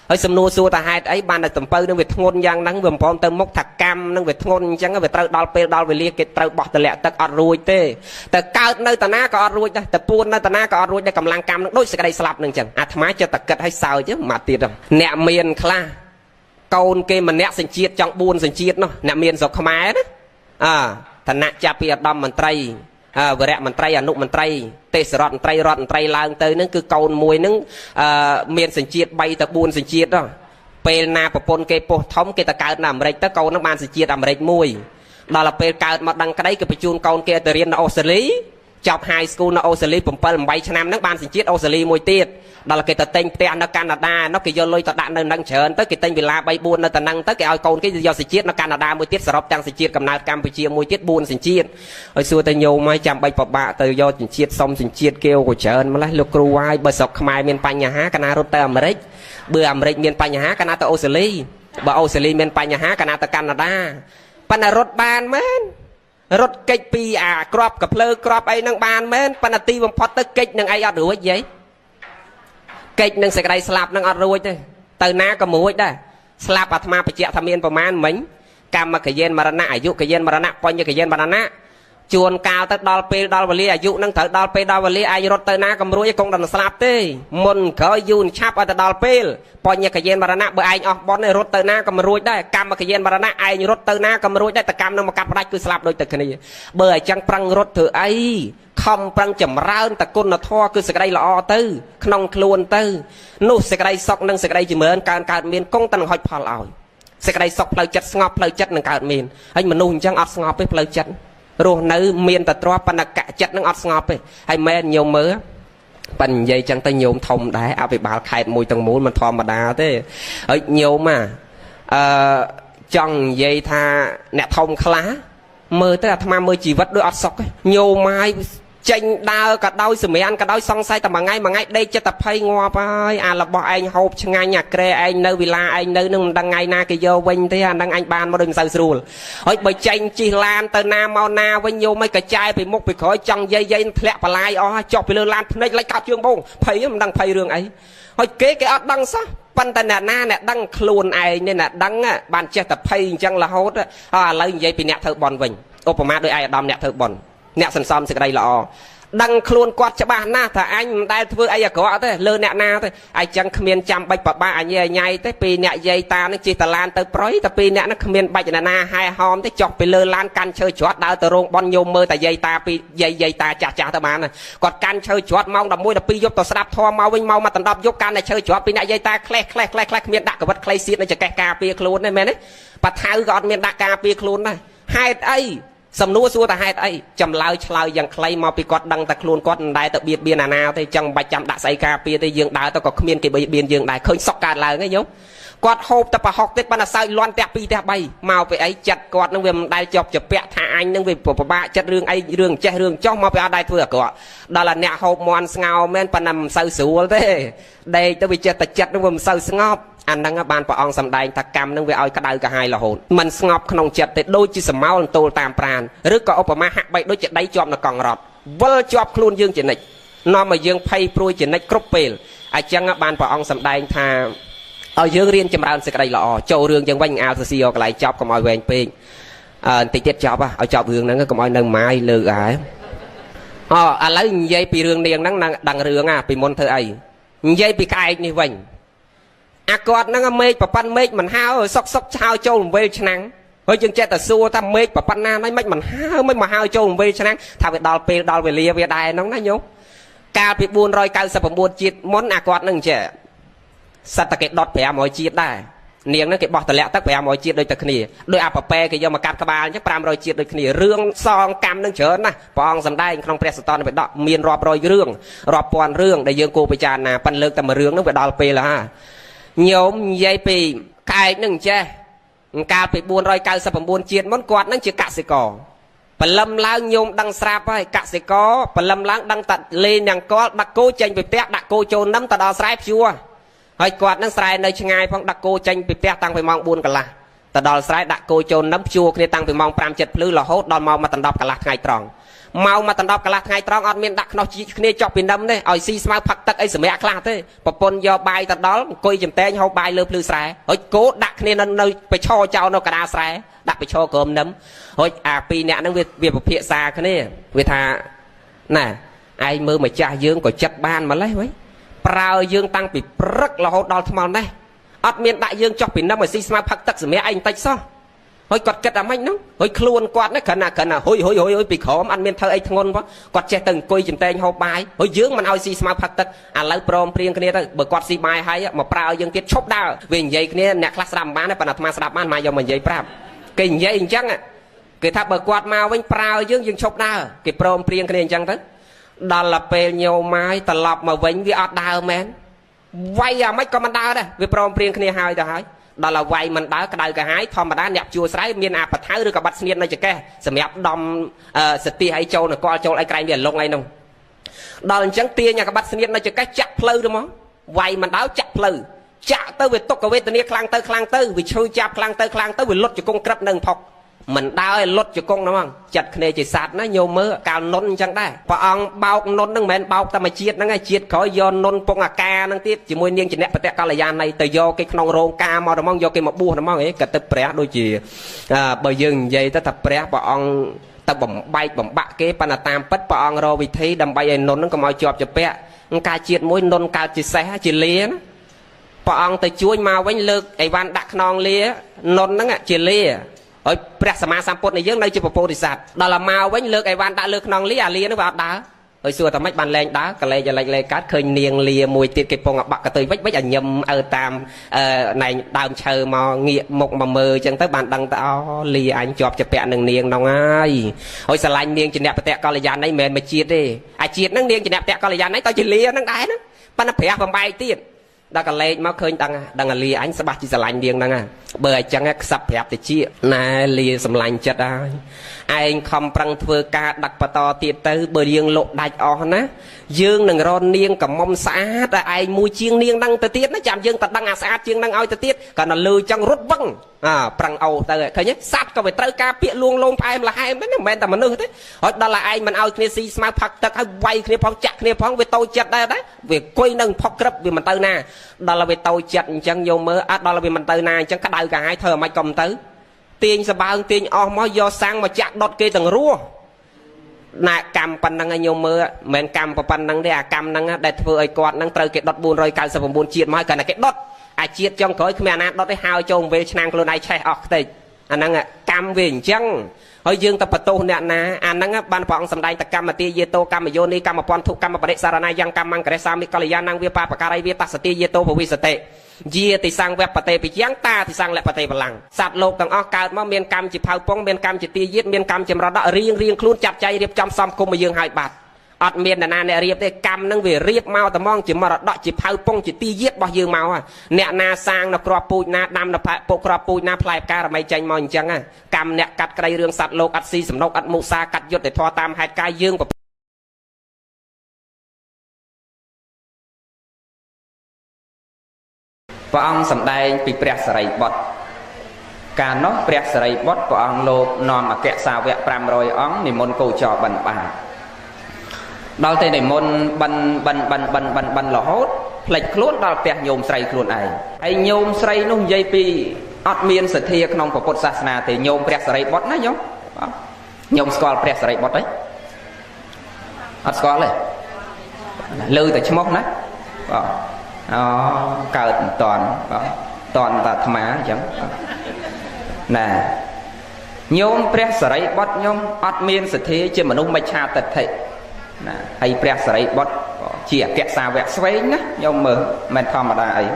ហើយសំណួរសួរថាហេតុអីបានតែតំពៅនឹងវាធ្ងន់យ៉ាងហ្នឹងវាមិនព្រមទៅមុខថាកម្មនឹងវាធ្ងន់អញ្ចឹងវាត្រូវដល់ពេលដល់វេលាគេត្រូវបោះតម្លាក់ទឹកអត់រួចទេតែកើតនៅតាណាក៏អត់រួចដែរតែពួននៅតាណាក៏អត់រួចដែរកម្លាំងកម្មនឹងដូចសេចក្តីស្លាប់នឹងអញ្ចឹងអាត្មាចិត្តតែគិតឲ្យសើចមកទៀតអ្នកមានខ្លះកូនគេម្នាក់សញ្ជាតិចង់4សញ្ជាតិនោះអ្នកមានស្រុកខ្មែរណាអើឋានៈចាប់ពីឧត្តមមន្ត្រីវរៈមន្ត្រីអនុមន្ត្រីទេសរដ្ឋមន្ត្រីរដ្ឋមន្ត្រីឡើងទៅនឹងគឺកូនមួយនឹងមានសញ្ជាតិ3ទៅ4សញ្ជាតិពេលណាប្រពន្ធគេពោះធំគេទៅកើតនៅអាមេរិកទៅកូននឹងបានសញ្ជាតិអាមេរិកមួយដល់ពេលកើតមកដឹងក្តីគេបញ្ជូនកូនគេទៅរៀននៅអូស្ត្រាលីចប់ high school នៅអូស្ត្រាលី7 8ឆ្នាំហ្នឹងបានសញ្ជាតិអូស្ត្រាលីមួយទៀតដល់គេទៅទិញផ្ទះនៅកាណាដានោះគេយកលុយទៅដាក់នៅនឹងច្រើនទៅគេទិញវិឡា3 4នៅតំណឹងទៅគេឲ្យកូនគេយកសញ្ជាតិនៅកាណាដាមួយទៀតសរុបទាំងសញ្ជាតិកំណើតកម្ពុជាមួយទៀត4សញ្ជាតិហើយសួរទៅញោមហើយចាំបាច់ពិបាកទៅយកសញ្ជាតិសុំសញ្ជាតិគេក៏ច្រើនម្ល៉េះលោកគ្រូហើយបើស្រុកខ្មែរមានបញ្ហាកាណារត់ទៅអាមេរិកបើអាមេរិកមានបញ្ហាកាណាទៅអូស្ត្រាលីបើអូស្ត្រាលីមានបញ្ហាកាណាទៅកាណាដាប៉ុន្តែរត់បានមែនរត់កិច្ចពីអាក្របកភ្លើក្របអីហ្នឹងបានមែនប៉ុន្តែទីបំផុតទៅកិច្ចនឹងអីអត់រួចយាយកិច្ចនឹងសេចក្តីស្លាប់នឹងអត់រួចទេទៅណាក៏មិនរួចដែរស្លាប់អាត្មាបញ្ជាក់ថាមានប្រមាណមិញកម្មកយេនមរណៈអាយុកយេនមរណៈបញ្ញកយេនមរណៈជួនកាលទៅដល់ពេលដល់វេលាអាយុនឹងត្រូវដល់ពេលដល់វេលាឯងរត់ទៅណាក៏មិនរួចគង់ដល់ស្លាប់ទេមុនក្រោយយូរឆាប់ឲ្យទៅដល់ពេលបញ្ញកយេនមរណៈបើឯងអស់បុណ្យឯងរត់ទៅណាក៏មិនរួចដែរកម្មកយេនមរណៈឯងរត់ទៅណាក៏មិនរួចដែរតកម្មនឹងមកកាត់ផ្ដាច់គឺស្លាប់ដូចតែគ្នាបើអញ្ចឹងប្រឹងរត់ធ្វើអីខំប្រឹងចម្រើនតគុណធម៌គឺសេចក្តីល្អទៅក្នុងខ្លួនទៅនោះសេចក្តីសុខនិងសេចក្តីចម្រើនកើតមានគង់តែនឹងហុចផលឲ្យសេចក្តីសុខផ្លូវចិត្តស្ងប់ផ្លូវចិត្តនឹងកើតមានហើយមនុស្សអញ្ចឹងអត់ស្ងប់ទេផ្លូវចិត្តរស់នៅមានតែទ្រព្យប៉ុន្តែកចិត្តនឹងអត់ស្ងប់ទេហើយមែនញោមមើលប៉ិននិយាយចឹងទៅញោមធំដែរអភិបាលខេត្តមួយទាំងមូលមិនធម្មតាទេហើយញោមចង់និយាយថាអ្នកធំខ្លះមើលទៅអាត្មាមើលជីវិតដូចអត់សុខទេញោមហើយចេញដើរក៏ដោយសម្រានក៏ដោយសង្ស័យតែមួយថ្ងៃមួយថ្ងៃដេកចិត្តតែភ័យងាប់ហើយអារបស់ឯងហូបឆ្ងាញ់អាក្រែឯងនៅវិឡាឯងនៅនឹងមិនដឹងថ្ងៃណាគេយកវិញទេអានឹងអញបានមកដូចមិនសូវស្រួលហើយបើចេញជិះឡានទៅណាមកណាវិញញោមឲ្យកចាយពីមុខពីក្រោយចង់យាយយាយធ្លាក់បលាយអស់ចុះពីលើឡានភ្នែកលិចកោតជើងបងភ័យមិនដឹងភ័យរឿងអីហើយគេអត់ដឹងសោះប៉ុន្តែអ្នកណាអ្នកដឹងខ្លួនឯងនេះអ្នកដឹងបានចេះតែភ័យអញ្ចឹងរហូតឥឡូវនិយាយពីអ្នកធ្វើបន់វិញឧបមាដោយឯកឧត្តមអ្នកធ្វើបន់អ្នកសន្សំសេចក្តីល្អដឹងខ្លួនគាត់ច្បាស់ណាស់ថាអញមិនដែលធ្វើអីអាក្រក់ទេលើអ្នកណាទេអញ្ចឹងគ្មានចាំបាច់ប្របាក់អញញ៉ៃទេពីអ្នកយាយតានឹងជិះតឡានទៅប្រយតែពីអ្នកនឹងគ្មានបាច់អ្នកណាហែហោមទេចុះពីលើឡានកាន់ឈើច្រត់ដើរទៅរោងបនញោមមើលតែយាយតាពីយាយយាយតាចាស់ចាស់ទៅបានគាត់កាន់ឈើច្រត់ម៉ោង11 12យប់ទៅស្ដាប់ធម៌មកវិញមកមកដណ្ដប់យប់កាន់តែឈើច្រត់ពីអ្នកយាយតាក្លេះក្លេះក្លេះក្លេះគ្មានដាក់កវិតខ្លីសៀតនៅចកេះការពារខ្លួនទេមែនទេប៉ាថៅក៏អត់មានដាក់ការពារខ្លួនដែរហេតុអីសំណួរសួរថាហេតុអីចម្លើយឆ្លើយយ៉ាងខ្លីមកពីគាត់ដឹងតែខ្លួនគាត់មិនដែលទៅបៀតបៀនអាណាទេចឹងមិនបាច់ចាំដាក់ស្អីការពារទេយើងដើរទៅក៏គ្មានគេបៀតបៀនយើងដែរឃើញសុកកើតឡើងហីញោមគាត់ហូបតែប្រហុកទេប៉ុន្តែសើចលាន់ផ្ទះ2ផ្ទះ3មកពីអីចិត្តគាត់នឹងវាមិនដែលជាប់ជាពាក់ថាអញនឹងវាពិបាកចិត្តរឿងអីរឿងចេះរឿងចោះមកពីអត់ដែលធ្វើអាក្រក់ដល់តែអ្នកហូបមាន់ស្ងោមែនប៉ុន្តែមិនសូវស្រួលទេដេកទៅវាចេះតែចិត្តនឹងវាមិនសូវស្ងប់អាហ្នឹងបានព្រះអង្គសម្ដែងថាកម្មនឹងវាឲ្យក្តៅក្រហាយរហូតមិនស្ងប់ក្នុងចិត្តទេដូចជាសមោលទោលតាមប្រានឬក៏ឧបមាហាក់បីដូចជាដីជាប់នៅកង់រត់វិលជាប់ខ្លួនយើងជានិច្ចនាំឲ្យយើងភ័យព្រួយជានិច្ចគ្រប់ពេលអញ្ចឹងបានព្រះអង្គសម្ដែងថាឲ្យយើងរៀនចម្រើនសេចក្តីល្អចូលរឿងយើងវិញអាលសរសៀកន្លែងចប់កុំឲ្យវែងពេកបន្តិចទៀតចប់ឲ្យចប់រឿងហ្នឹងកុំឲ្យនៅម៉ាយលើកហើយ អូឥឡូវនិយាយពីរឿងនាងហ្នឹងដឹងរឿងអាពីមុនធ្វើអីនិយាយពីក្អែកនេះវិញអាគាត់ហ្នឹងមេឃប្រប៉ាន់មេឃមិនហើសុកសុកឆាវចូលវេលឆ្នាំងហើយយើងចេះតែសួរថាមេឃប្រប៉ាន់ណាហ្នឹងមិនហើមិនមកហើចូលវេលឆ្នាំងថាវាដល់ពេលដល់វេលាវាដែរហ្នឹងណាញោមកាលពី499ជាតិមុនអាគាត់ហ្នឹងចេះសត្វតែគេដុត500ជាតិដែរនាងហ្នឹងគេបោះតម្លាក់ទឹក500ជាតិដូចតែគ្នាដោយអាប៉ប៉ែគេយកមកកាត់ក្បាលអញ្ចឹង500ជាតិដូចគ្នារឿងសងកម្មហ្នឹងច្រើនណាស់ព្រះអង្គសម្ដែងក្នុងព្រះសតន្តបិដកមានរាប់រយរឿងរាប់ពាន់រឿងដែលយើងគួរពិចារណាប៉ិនលើកតែមួយរឿងហ្នឹងវាដល់ពេលហើយញោមនិយាយពីក្អែកហ្នឹងចេះកាលពី499ជាតិមុនគាត់ហ្នឹងជាកសិករព្រលឹមឡើងញោមដឹងស្រាប់ហើយកសិករព្រលឹមឡើងដឹងតែលេងញ៉ាំកលដាក់គោចេញពីផ្ទះដាក់គោចូលនឹមទៅដល់ស្រែភ្ជួរហើយគាត់នឹងស្រែនៅឆ្ងាយផងដាក់គោចេញពីផ្ទះតាំងពីម៉ោង4កន្លះទៅដល់ស្រែដាក់គោចូលនឹមភ្ជួរគ្នាតាំងពីម៉ោង5 7ភ្លឺរហូតដល់ម៉ោង1 10កន្លះថ្ងៃត្រង់ម៉ោង1 10កន្លះថ្ងៃត្រង់អត់មានដាក់ខ្នោះជីគ្នាចុះពីនឹមទេឲ្យស៊ីស្មៅផឹកទឹកអីសម្រាប់ខ្លះទេប្រពន្ធយកបាយទៅដល់អង្គុយចំតែងហូបបាយលើភ្លឺស្រែហើយគោដាក់គ្នានៅបិឈរចោលនៅកណ្ដាលស្រែដាក់បិឈរក្រោមនឹមហើយអាពីរអ្នកហ្នឹងវាពិភាក្សាគ្នាវាថាណែឯងមើលម្ចាស់យើងក៏ចិត្តបានម្លេះវិញប្រើយើងតាំងពីព្រឹករហូតដល់ថ្មនេះអត់មានដាក់យើងចុះពីនឹមឲ្យស៊ីស្មៅផឹកទឹកសម្រាប់ឯងបន្តិចសោះហើយគាត់គិតអាម៉េចហ្នឹងហើយខ្លួនគាត់នេះគ្រាន់តែហុយហុយហុយហុយពីក្រោមអត់មានធ្វើអីធ្ងន់ផងគាត់ចេះទៅអង្គុយចំតែងហូបបាយហើយយើងមិនឲ្យស៊ីស្មៅផឹកទឹកឥឡូវព្រមព្រៀងគ្នាទៅបើគាត់ស៊ីបាយហើយមកប្រើយើងទៀតឈប់ដើរវានិយាយគ្នាអ្នកខ្លះស្ដាប់មិនបានទេប៉ុន្តែអាត្មាស្ដាប់បានមកយកមកនិយាយប្រាប់គេនិយាយអញ្ចឹងគេថាបើគាត់មកវិញប្រើយើងយើងឈប់ដើរគេព្រមព្រៀងគ្នាអញ្ចឹងទៅដល់ពេលញោមមកត្រឡប់មកវិញវាអត់ដើរមែនវាយអាម៉េចក៏មិនដើរដែរវាព្រមព្រៀងគ្នាហើយទៅហើយដល់ឲ្យវាយមិនដើរក្តៅក្រហាយធម្មតាអ្នកជួស្រែមានអាបថៅឬក៏បាត់ស្នៀតនៅចកេះសម្រាប់ដំសតិអីចូលនគរចូលអីក្រែងវាលងអីនោះដល់អញ្ចឹងទាញអាកបាត់ស្នៀតនៅចកេះចាក់ផ្លូវទៅមកវាយមិនដើរចាក់ផ្លូវចាក់ទៅវាទុកវេទនាខ្លាំងទៅខ្លាំងទៅវាឈឺចាប់ខ្លាំងទៅខ្លាំងទៅវាលុតជង្គង់ក្រឹបនឹងផុកមិនដើរឲ្យលុតជង្គង់ហ្នឹងចិត្តគ្នាជាសត្វណាញោមមើលកាលនុនអញ្ចឹងដែរព្រះអង្គបោកនុនហ្នឹងមិនមែនបោកតែមួយជាតិហ្នឹងឯងជាតិក្រោយយកនុនពងអាកាហ្នឹងទៀតជាមួយនាងជាអ្នកបតកល្យាណីទៅយកគេក្នុងរោងការមកហ្មងយកគេមកបួសហ្មងឯងក៏ទៅព្រះដូចជាបើយើងនិយាយទៅថាព្រះព្រះអង្គទៅបំបែកបំបាក់គេប៉ុន្តែតាមពិតព្រះអង្គរកវិធីដើម្បីឲ្យនុនហ្នឹងកុំឲ្យជាប់ជាពាក់កាលជាតិមួយនុនកើតជាសេះជាលាណាព្រះអង្គទៅជួយមកវិញលើកអីវ៉ាន់ដាក់ខ្នងលានុនហ្នឹងជាលាហើយព្រះសម្មាសម្ពុទ្ធនៃយើងនៅជាពពោធិសត្វដល់មកវិញលើកអីវ៉ាន់ដាក់លើខ្នងលាអាលានោះវាអត់ដើរហើយសួរថាម៉េចបានលែងដើរកលែងលែងលែងកើតឃើញនាងលាមួយទៀតគេពងអាបាក់កតុយវិចវិចអាញឹមអើតាមណែងដើមឈើមកងាកមុខមកមើលអញ្ចឹងទៅបានដឹងទៅអូលាអញជាប់ជាពាក់នឹងនាងនោះហើយហើយស្រឡាញ់នាងជាអ្នកបតកល្យាណីមិនមែនមួយជាតិទេអាជាតិហ្នឹងនាងជាអ្នកបតកល្យាណីតើជាលាហ្នឹងដែរហ្នឹងប៉ុន្តែព្រះបំបែកទៀតដល់កលេចមកឃើញដឹងដឹងអាលាអញស្បាស់ជាស្រឡាញ់នាងហ្នឹងបើអញ្ចឹងខ្សឹបប្រាប់តិចណែលាសម្លាញ់ចិត្តហើយឯងខំប្រឹងធ្វើការដឹកបន្តទៀតទៅបើយើងលក់ដាច់អស់ណាយើងនឹងរននាងកំមុំស្អាតតែឯងមួយជាងនាងហ្នឹងទៅទៀតណាចាំយើងទៅដឹងអាស្អាតជាងហ្នឹងឲ្យទៅទៀតគាត់នៅលើចឹងរត់វឹងប្រឹងអូទៅឃើញទេសត្វក៏វាត្រូវការពាក្យលួងលោមផ្អែមល្ហែមដែរណាមិនមែនតែមនុស្សទេហើយដល់តែឯងមិនឲ្យគ្នាស៊ីស្មៅផឹកទឹកហើយវាយគ្នាផងចាក់គ្នាផងវាតូចចិត្តដែរដែរវាអង្គុយនឹងផុកក្រឹបវាមិនទៅណាដល់វាតូចចិត្តអញ្ចឹងយកមើលអត់ដល់វាមិនទៅណាអញ្ចឹងក្តៅកាហាយធ្វើអាម៉េចក៏មិនទៅទាញសបើងទាញអស់មកយកសាំងមកចាក់ដុតគេទាំងរស់ណែកម្មប៉ុណ្ណឹងឲ្យញោមមើលមិនមែនកម្មប៉ុណ្ណឹងទេអាកម្មហ្នឹងដែលធ្វើឲ្យគាត់ហ្នឹងត្រូវគេដុត499ជាតិមកហើយគាត់តែគេដុតអាជាតិចុងក្រោយគ្មានអាណាដុតទេហើយចូលវេលឆ្នាំងខ្លួនឯងឆេះអស់ខ្ទេចអាហ្នឹងកម្មវាអញ្ចឹងហើយយើងទៅបន្ទោសអ្នកណាអាហ្នឹងបានព្រះអង្គសម្ដែងតកម្មទាយាតោកម្មយោនីកម្មពន្ធុកម្មបរិសារណាយ៉ាងកម្មង្គរិសាមិកល្យាណងវាបាបការីវាតសតិយាតោភវិសតិយាតិសង្វបតេពិយ៉ាងតាតិសង្លបតេបលាំងសត្វលោកទាំងអស់កើតមកមានកម្មជាផៅពងមានកម្មជាទាយាទមានកម្មចម្រដករៀងរៀងខ្លួនចាត់ចែងរៀបចំសំគុំឲ្យយើងឲ្យបាត់អត់មានអ្នកណាអ្នករៀបទេកម្មនឹងវារៀបមកត្មងជាមរតកជាផៅពងជាទីយាទរបស់យើងមកអ្នកណាសាងនៅក្របពូជណាដាំនៅពុកក្របពូជណាផ្លែផ្ការមីចេញមកអញ្ចឹងកម្មអ្នកកាត់ក្តីរឿងសត្វលោកអត់ស៊ីសំណុកអត់មុសាកាត់យុត្តិធម៌តាមហេតុការយើងព្រះអង្គសម្ដែងពីព្រះសិរីបុត្រកាលនោះព្រះសិរីបុត្រព្រះអង្គលោកនាំអគ្គសាវក500អង្គនិមន្តគោចរបិណ្ឌបាតដល់តែនិមន្តបិណ្ឌបិណ្ឌបិណ្ឌបិណ្ឌបិណ្ឌបិណ្ឌរហូតផ្លេចខ្លួនដល់ផ្ទះញោមស្រីខ្លួនឯងហើយញោមស្រីនោះនិយាយពីអត់មានសទ្ធាក្នុងពុទ្ធសាសនាទេញោមព្រះសិរីបុត្រណាញោមញោមស្គាល់ព្រះសិរីបុត្រទេ អត់ស្គាល់ទេលើតែឈ្មោះណាបាទអូកើតមិនតាន់បាទតាន់តែអាត្មាអញ្ចឹងណាញោមព្រះសរិបុត្រញោមអត់មានសទ្ធាជាមនុស្សមិច្ឆាទិដ្ឋិណាហើយព្រះសរិបុត្រជាអគ្គសាវកស្វែងណាញោមមើលមិនធម្មតាអី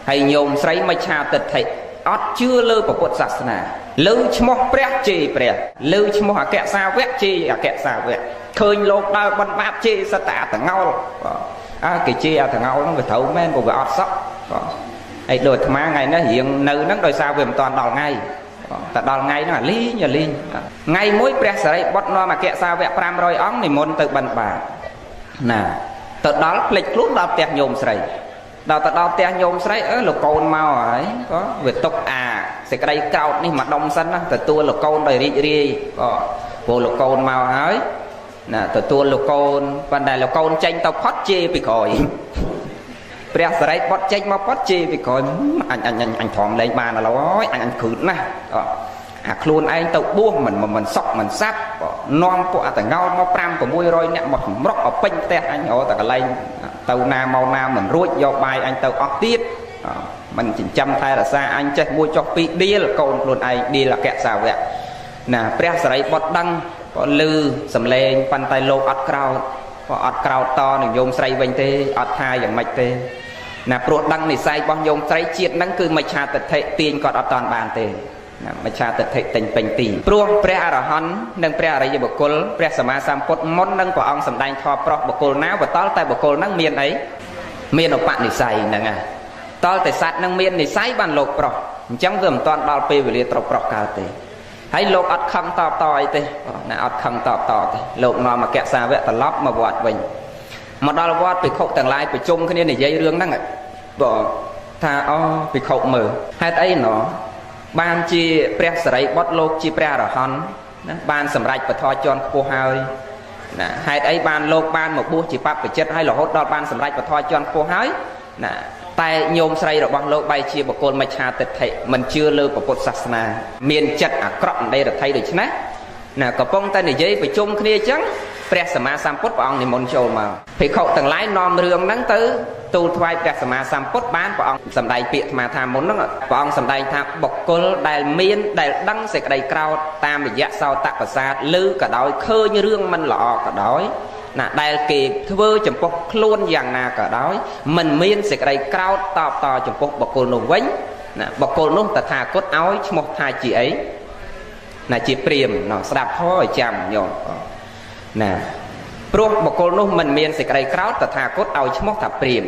ហើយញោមស្រីមិច្ឆាទិដ្ឋិអត់ជឿលើពុទ្ធសាសនាលើឈ្មោះព្រះជេរព្រះលើឈ្មោះអគ្គសាវកជេរអគ្គសាវកឃើញលោកដើរបន់បាបជេរសត្វតែអតងោលអើគេជេរអតងោលហ្នឹងវាត្រូវមែនព្រោះវាអត់សក់ហើយដូចអាត្មាថ្ងៃនេះរៀងនៅហ្នឹងដោយសារវាមិនតាន់ដល់ថ្ងៃតែដល់ថ្ងៃហ្នឹងអាលីងអាលីងថ្ងៃមួយព្រះសរិបុត្រនាំអគ្គសាវក500អង្គនិមន្តទៅបិណ្ឌបាតណាទៅដល់ភ្លេចខ្លួនដល់ផ្ទះញោមស្រីដល់ទៅដល់ផ្ទះញោមស្រីអើលោកកូនមកហើយក៏វាຕົកអាសេចក្តីក្រោតនេះមកដុំសិនណាទទួលលោកកូនដោយរីករាយក៏ព្រោះលោកកូនមកហើយណាទទួលលោកកូនប៉ុន្តែលោកកូនចេញទៅផុតជេរពីក្រោយព្រះសរិបុត្រចេញមកផុតជេរពីក្រោយអញអញអញធំលែងបានឥឡូវហើយអញអញគ្រឹតណាស់អាខ្លួនឯងទៅបួសមិនមិនសក់មិនសាប់នាំពួកអតងោលមក5 600នាក់មកសម្រុកឲ្យពេញផ្ទះអញរកតែកន្លែងទៅណាមកណាមិនរួចយកបាយអញទៅអស់ទៀតមិនចិញ្ចឹមថែរក្សាអញចេះមួយចុះពីរដៀលកូនខ្លួនឯងដៀលអគ្គសាវកណាព្រះសរិបុត្រដឹងក៏លឺសំឡេងប៉ុន្តែលោកអត់ក្រោតក៏អត់ក្រោតតនឹងញោមស្រីវិញទេអត់ថាយ៉ាងម៉េចទេណាព្រោះដឹងនិស័យរបស់ញោមស្រីជាតិហ្នឹងគឺមិច្ឆាទិដ្ឋិទាញគាត់អត់តាន់បានទេណាមិច្ឆាទិដ្ឋិទិញពេញទីព្រោះព្រះអរហន្តនិងព្រះអរិយបុគ្គលព្រះសម្មាសម្ពុទ្ធមុននឹងព្រះអង្គសម្ដែងធម៌ប្រោះបុគ្គលណាបតល់តែបុគ្គលហ្នឹងមានអីមានឧបនិស្ស័យហ្នឹងណាតល់តែសត្វហ្នឹងមាននិស័យបានលោកប្រោះអញ្ចឹងវាមិនតាន់ដល់ពេលវេលាត្រូវប្រោះកើតទេហើយលោកអត់ខឹងតបតអីទេណាអត់ខឹងតបតទេលោកនាំអគ្គសាវកត្រឡប់មកវត្តវិញមកដល់វត្តភិក្ខុទាំងឡាយប្រជុំគ្នានិយាយរឿងហ្នឹងបងថាអូភិក្ខុមើលហេតុអីណោះបានជាព្រះសរិបុត្រលោកជាព្រះអរហន្តណាបានសម្រេចពធជាន់ខ្ពស់ហើយណាហេតុអីបានលោកបានមកបួសជាបព្វជិតហើយរហូតដល់បានសម្រេចពធជាន់ខ្ពស់ហើយណាតែញោមស្រីរបស់លោកបែរជាបុគ្គលមិច្ឆាទិដ្ឋិមិនជឿលើពុទ្ធសាសនាមានចិត្តអាក្រក់អន្តរថៃដូច្នេះណាកំពុងតែនិយាយប្រជុំគ្នាអញ្ចឹងព្រះសម្មាសម្ពុទ្ធព្រះអង្គនិមន្តចូលមកភិក្ខុទាំងឡាយនាំរឿងហ្នឹងទៅទូលថ្វាយព្រះសម្មាសម្ពុទ្ធបានព្រះអង្គសម្ដែងពាក្យអាត្មាថាមុនហ្នឹងព្រះអង្គសម្ដែងថាបុគ្គលដែលមានដែលដឹងសេចក្តីក្រោធតាមរយៈសោតប្រសាទឮក៏ដោយឃើញរឿងមិនល្អក៏ដោយណាដែលគេធ្វើចំពោះខ្លួនយ៉ាងណាក៏ដោយមិនមានសេចក្តីក្រោធតបតចំពោះបុគ្គលនោះវិញណាបុគ្គលនោះតថាគតឲ្យឈ្មោះថាជាអីណាជាព្រាមណោះស្ដាប់ហោឲ្យចាំញោមណាព្រោះបុគ្គលនោះមិនមានសេចក្តីក្រោធតថាគតឲ្យឈ្មោះថាព្រាម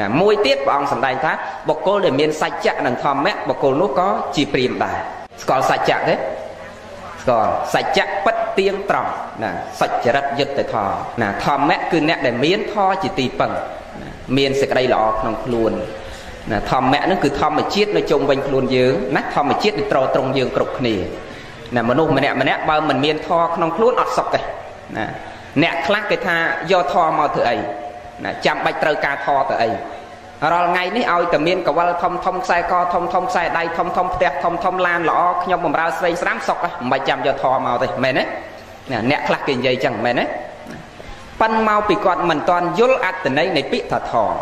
ណាមួយទៀតព្រះអង្គសម្ដែងថាបុគ្គលដែលមានសច្ចៈនិងធម្មៈបុគ្គលនោះក៏ជាព្រាមដែរស្គាល់សច្ចៈទេស្គាល់សច្ចៈពិតទៀងត្រង់ណាសច្ចរិតយុត្តិធម៌ណាធម្មៈគឺអ្នកដែលមានធម៌ជាទីពឹងណាមានសេចក្តីល្អក្នុងខ្លួនណាធម្មៈនឹងគឺធម្មជាតិនៅជុំវិញខ្លួនយើងណាធម្មជាតិដែលត្រង់យើងគ្រប់គ្នាណាមនុស្សម្នាក់ម្នាក់បើមិនមានធម៌ក្នុងខ្លួនអត់សុខទេណាអ្នកខ្លះគេថាយកធម៌មកធ្វើអីណាចាំបាច់ត្រូវការធម៌ទៅអីរាល់ថ្ងៃនេះឲ្យតែមានកវលធំធំខ្សែកធំធំខ្សែដៃធំធំផ្ទះធំធំឡានល្អខ្ញុំបំរើស្វែងស្រាំសុខមិនបាច់ចាំយកធម៌មកទេមែនទេណាអ្នកខ្លះគេនិយាយចឹងមែនទេប៉ិនមកពីគាត់មិនទាន់យល់អត្ថន័យនៃពាក្យថាធម៌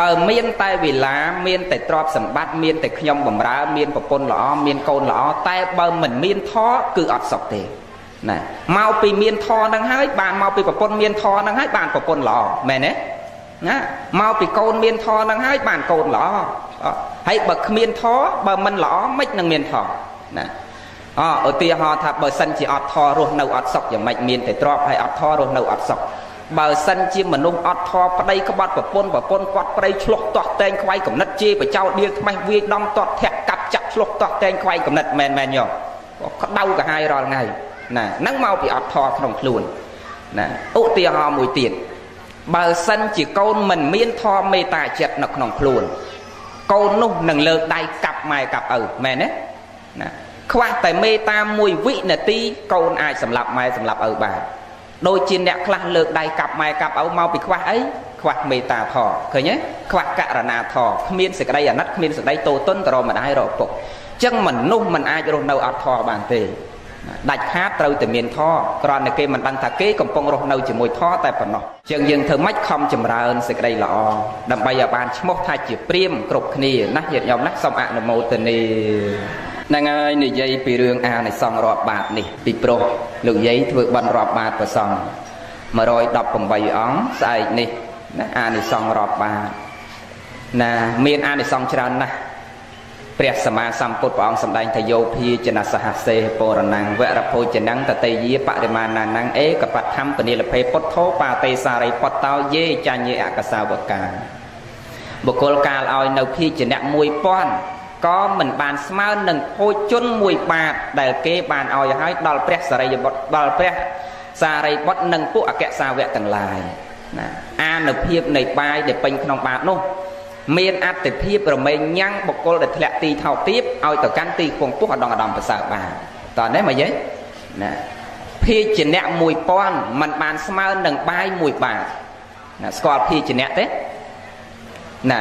បើមានតែវេលាមានតែទ្រព្យសម្បត្តិមានតែខ្ញុំបំរើមានប្រពន្ធល្អមានកូនល្អតែបើមិនមានធម៌គឺអត់សុខទេណាមកពីមានធម៌ហ្នឹងហើយបានមកពីប្រពន្ធមានធម៌ហ្នឹងហើយបានប្រពន្ធល្អមែនទេណាមកពីកូនមានធម៌ហ្នឹងហើយបានកូនល្អហើយបើគ្មានធម៌បើមិនល្អមិននឹងមានធម៌ណាអឧទាហរណ៍ថាបើសិនជាអត់ធម៌រស់នៅអត់សុខយ៉ាងម៉េចមានតែទ្រព្យហើយអត់ធម៌រស់នៅអត់សុខបើសិនជាមនុស្សអត់ធម៌ប្តីក្បត់ប្រពន្ធប្រពន្ធគាត់ប្តីឆ្លោះទាស់តែងខ្វាយកំណត់ជេរបចោដៀលថ្មេះវាយដំទាត់ធាក់កាប់ចាក់ឆ្លោះទាស់តែងខ្វាយកំណត់មែនមែនយោក្តៅក្រហាយរាល់ថ្ងៃណាហ្នឹងមកពីអត់ធម៌ក្នុងខ្លួនណាឧទាហរណ៍មួយទៀតបើសិនជាកូនមិនមានធម៌មេត្តាចិត្តនៅក្នុងខ្លួនកូននោះនឹងលើកដៃកាប់ម៉ែកាប់ឪមែនទេណាខ្វះតែមេត្តាមួយវិនាទីកូនអាចសម្លាប់ម៉ែសម្លាប់ឪបានដូចជាអ្នកខ្លះលើកដៃកាប់ម៉ែកាប់ឪមកពីខ្វះអីខ្វះមេត្តាធម៌ឃើញទេខ្វះករណាធម៌គ្មានសេចក្តីអាណិតគ្មានសេចក្តីតូតុនទៅរកម្ដាយរកពុកអញ្ចឹងមនុស្សមិនអាចរស់នៅអត់ធម៌បានទេ ដាច់ខាតត្រូវតែមានធម៌គ្រាន់តែគេមិនដឹងថាគេកំពុងរស់នៅជាមួយធម៌តែប៉ុណ្ណោះជាងយើងធ្វើម៉េចខំចម្រើនសេចក្តីល្អដើម្បីឲ្យបានឈ្មោះថាជាព្រាហ្មណ៍គ្រប់គ្នាណាញាតិញោមណាសូមអនុមោទនាហ្នឹងហើយនិយាយពីរឿងអានិសង្សរាប់បាតនេះពីព្រោះលោកយាយធ្វើបន់រាប់បាតព្រះសង្ឃ118អង្គស្អែកនេះណាអានិសង្សរាប់បាតណាមានអានិសង្សច្រើនណាស់ព្រះសម្មាសម្ពុទ្ធព្រះអង្គសម្ដែងថាយោភាចនសហសេពរណੰវរភោចនੰតតិយាបរិមាណានੰឯកបដ្ឋំពនិលភេពុទ្ធោបាតេសារីពតោយេចញ្ញេអកសាវកាបុគ្គលកាលឲ្យនៅភាជនៈ1000ក៏មិនបានស្មើនឹងភោជនមួយបាតដែលគេបានឲ្យហើយដល់ព្រះសារីបុត្រដល់ព្រះសារីបុត្រនិងពួកអគ្គសាវកទាំងឡាយណាអានុភាពនៃបាយដែលពេញក្នុងបាតនោះមានអត្តភាពរមែងញ៉ាំងបុគ្គលដែលធ្លាក់ទីថោកទាបឲ្យទៅកាន់ទីខ្ពង់ខ្ពស់ឧត្តមឧត្តមប្រសើរបានតើនេះមកយាយណាភាជនៈ1000មិនបានស្មើនឹងបាយមួយបាតណាស្គាល់ភាជនៈទេណា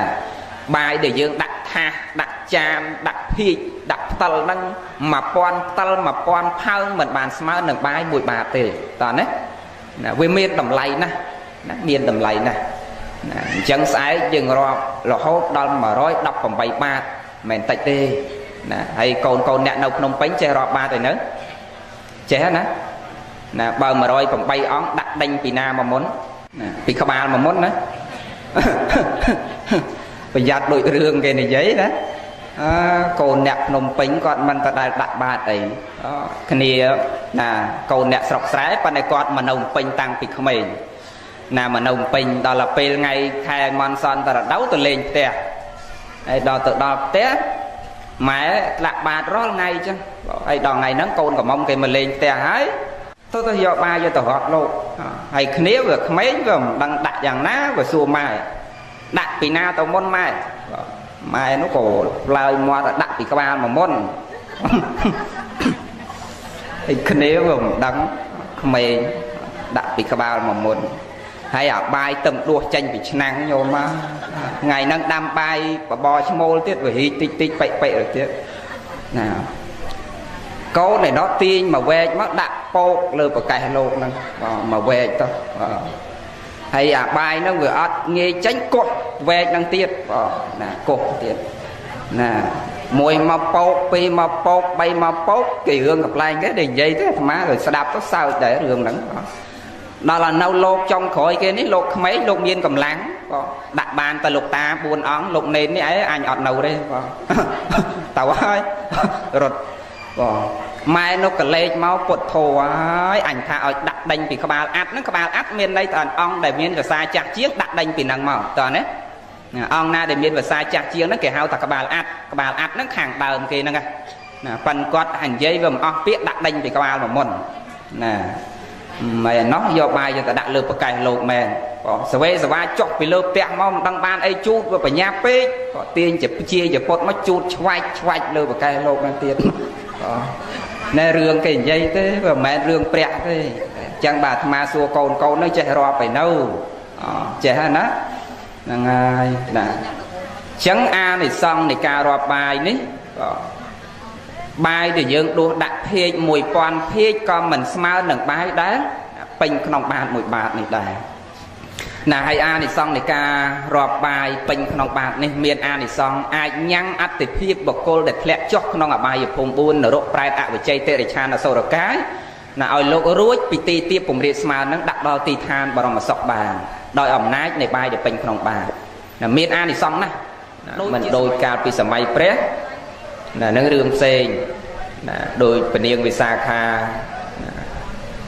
បាយដែលយើងដាក់ថាសដាក់ចានដាក់ភៀកដាក់ផ្តិលហ្នឹង1000ផ្តិល1000ផើងមិនបានស្មើនឹងបាយមួយបាតទេតើណាណាវាមានតម្លៃណាស់ណាមានតម្លៃណាស់ណាអញ្ចឹងស្អែកយើងរាប់រហូតដល់118បាតមិនតិចទេណាហើយកូនកូនអ្នកនៅភ្នំពេញចេះរាប់បាតឯនៅចេះណាណាបើ108អង្គដាក់ដេញពីណាមកមុនណាពីក្បាលមកមុនណាប្រយ័ត្នដូចរឿងគេនិយាយណាអើកូនអ្នកភ្នំពេញគាត់មិនទៅដែលដាក់បាតអីគ្នាណាកូនអ្នកស្រុកស្រែប៉ុន្តែគាត់មកនៅភ្នំពេញតាំងពីក្មេងណាមកនៅពេញដល់ពេលថ្ងៃខែមនសន្តរដូវទៅលេងផ្ទះហើយដល់ទៅដល់ផ្ទះម៉ែដាក់បាតរាល់ថ្ងៃអញ្ចឹងហើយដល់ថ្ងៃហ្នឹងកូនកំមុំគេមកលេងផ្ទះហើយទៅទៅយកបាយយកទៅរត់លោកហើយគ្នាវាក្មេងវាមិនដឹងដាក់យ៉ាងណាវាសួរម៉ែដាក់ពីណាទៅមុនម៉ែម៉ែនោះក៏ឡើយមាត់ដាក់ពីក្បាលមកមុនហើយគ្នាវាមិនដឹងក្មេងដាក់ពីក្បាលមកមុនហើយអាបាយទឹមដួសចេញពីឆ្នាំងញោមមកថ្ងៃហ្នឹងដាំបាយបបរឈ្មោលទៀតវារីកតិចតិចប៉ិប៉ិទៅទៀតណាកូនឯនោះទាញមកវែកមកដាក់ពោកលើប្រកេះលោកហ្នឹងមកវែកទៅហើយអាបាយហ្នឹងវាអត់ងាយចេញកោះវែកហ្នឹងទៀតណាកោះទៀតណាមួយមកពោកពីរមកពោកបីមកពោកគេរឿងកំប្លែងគេដែលនិយាយទៅអាត្មាក៏ស្ដាប់ទៅសើចដែររឿងហ្នឹងដល់នៅលោកចុងក្រោយគេនេះលោកក្មេងលោកមានកម្លាំងក៏ដាក់បានតែលោកតា4អង្គលោកនេននេះឯងអញអត់នៅទេបងទៅហើយរត់បងម៉ែនោះក៏លេខមកពុទ្ធោហើយអញថាឲ្យដាក់ដេញពីក្បាលអាត់ហ្នឹងក្បាលអាត់មានន័យថាអង្គដែលមានភាសាចាស់ជាងដាក់ដេញពីហ្នឹងមកតើណាអង្គណាដែលមានភាសាចាស់ជាងហ្នឹងគេហៅថាក្បាលអាត់ក្បាលអាត់ហ្នឹងខាងដើមគេហ្នឹងណាប៉ិនគាត់និយាយវាមិនអស់ពាក្យដាក់ដេញពីក្បាលមកមុនណាម៉ែណោះយកបាយយកទៅដាក់លើប្រកែះលោកមែនបងសវេសវាចុះពីលើផ្ទះមកមិនដឹងបានអីជូតវាបញ្ញាពេកក៏ទាញជាជាពុតមកជូតឆ្វាច់ឆ្វាច់លើប្រកែះលោកហ្នឹងទៀតបងណែរឿងគេនិយាយទេវាមិនមែនរឿងព្រះទេអញ្ចឹងបាទអាត្មាសួរកូនកូនហ្នឹងចេះរាប់ទៅនៅចេះហើយណាហ្នឹងហើយណាអញ្ចឹងអានិសង្សនៃការរាប់បាយនេះបងបាយដែលយើងដួសដាក់ភាជ1000ភាជក៏មិនស្មើនឹងបាយដែលពេញក្នុងបាតមួយបាតនេះដែរណាហើយអានិសង្សនៃការរាប់បាយពេញក្នុងបាតនេះមានអានិសង្សអាចញ៉ាំងអត្តភាពបុគ្គលដែលធ្លាក់ចុះក្នុងអបាយភូមិ4នរកប្រែតអវិជ័យតិរិឆានអសុរកាយណាឲ្យលោករួចពីទីទាបពំរាតស្មើនឹងដាក់ដល់ទីឋានបរមសុខបានដោយអំណាចនៃបាយដែលពេញក្នុងបាតណាមានអានិសង្សណាស់មិនដូចកាលពីសម័យព្រះណានឹងរឿងផ្សេងណាដោយពនាងវិសាខា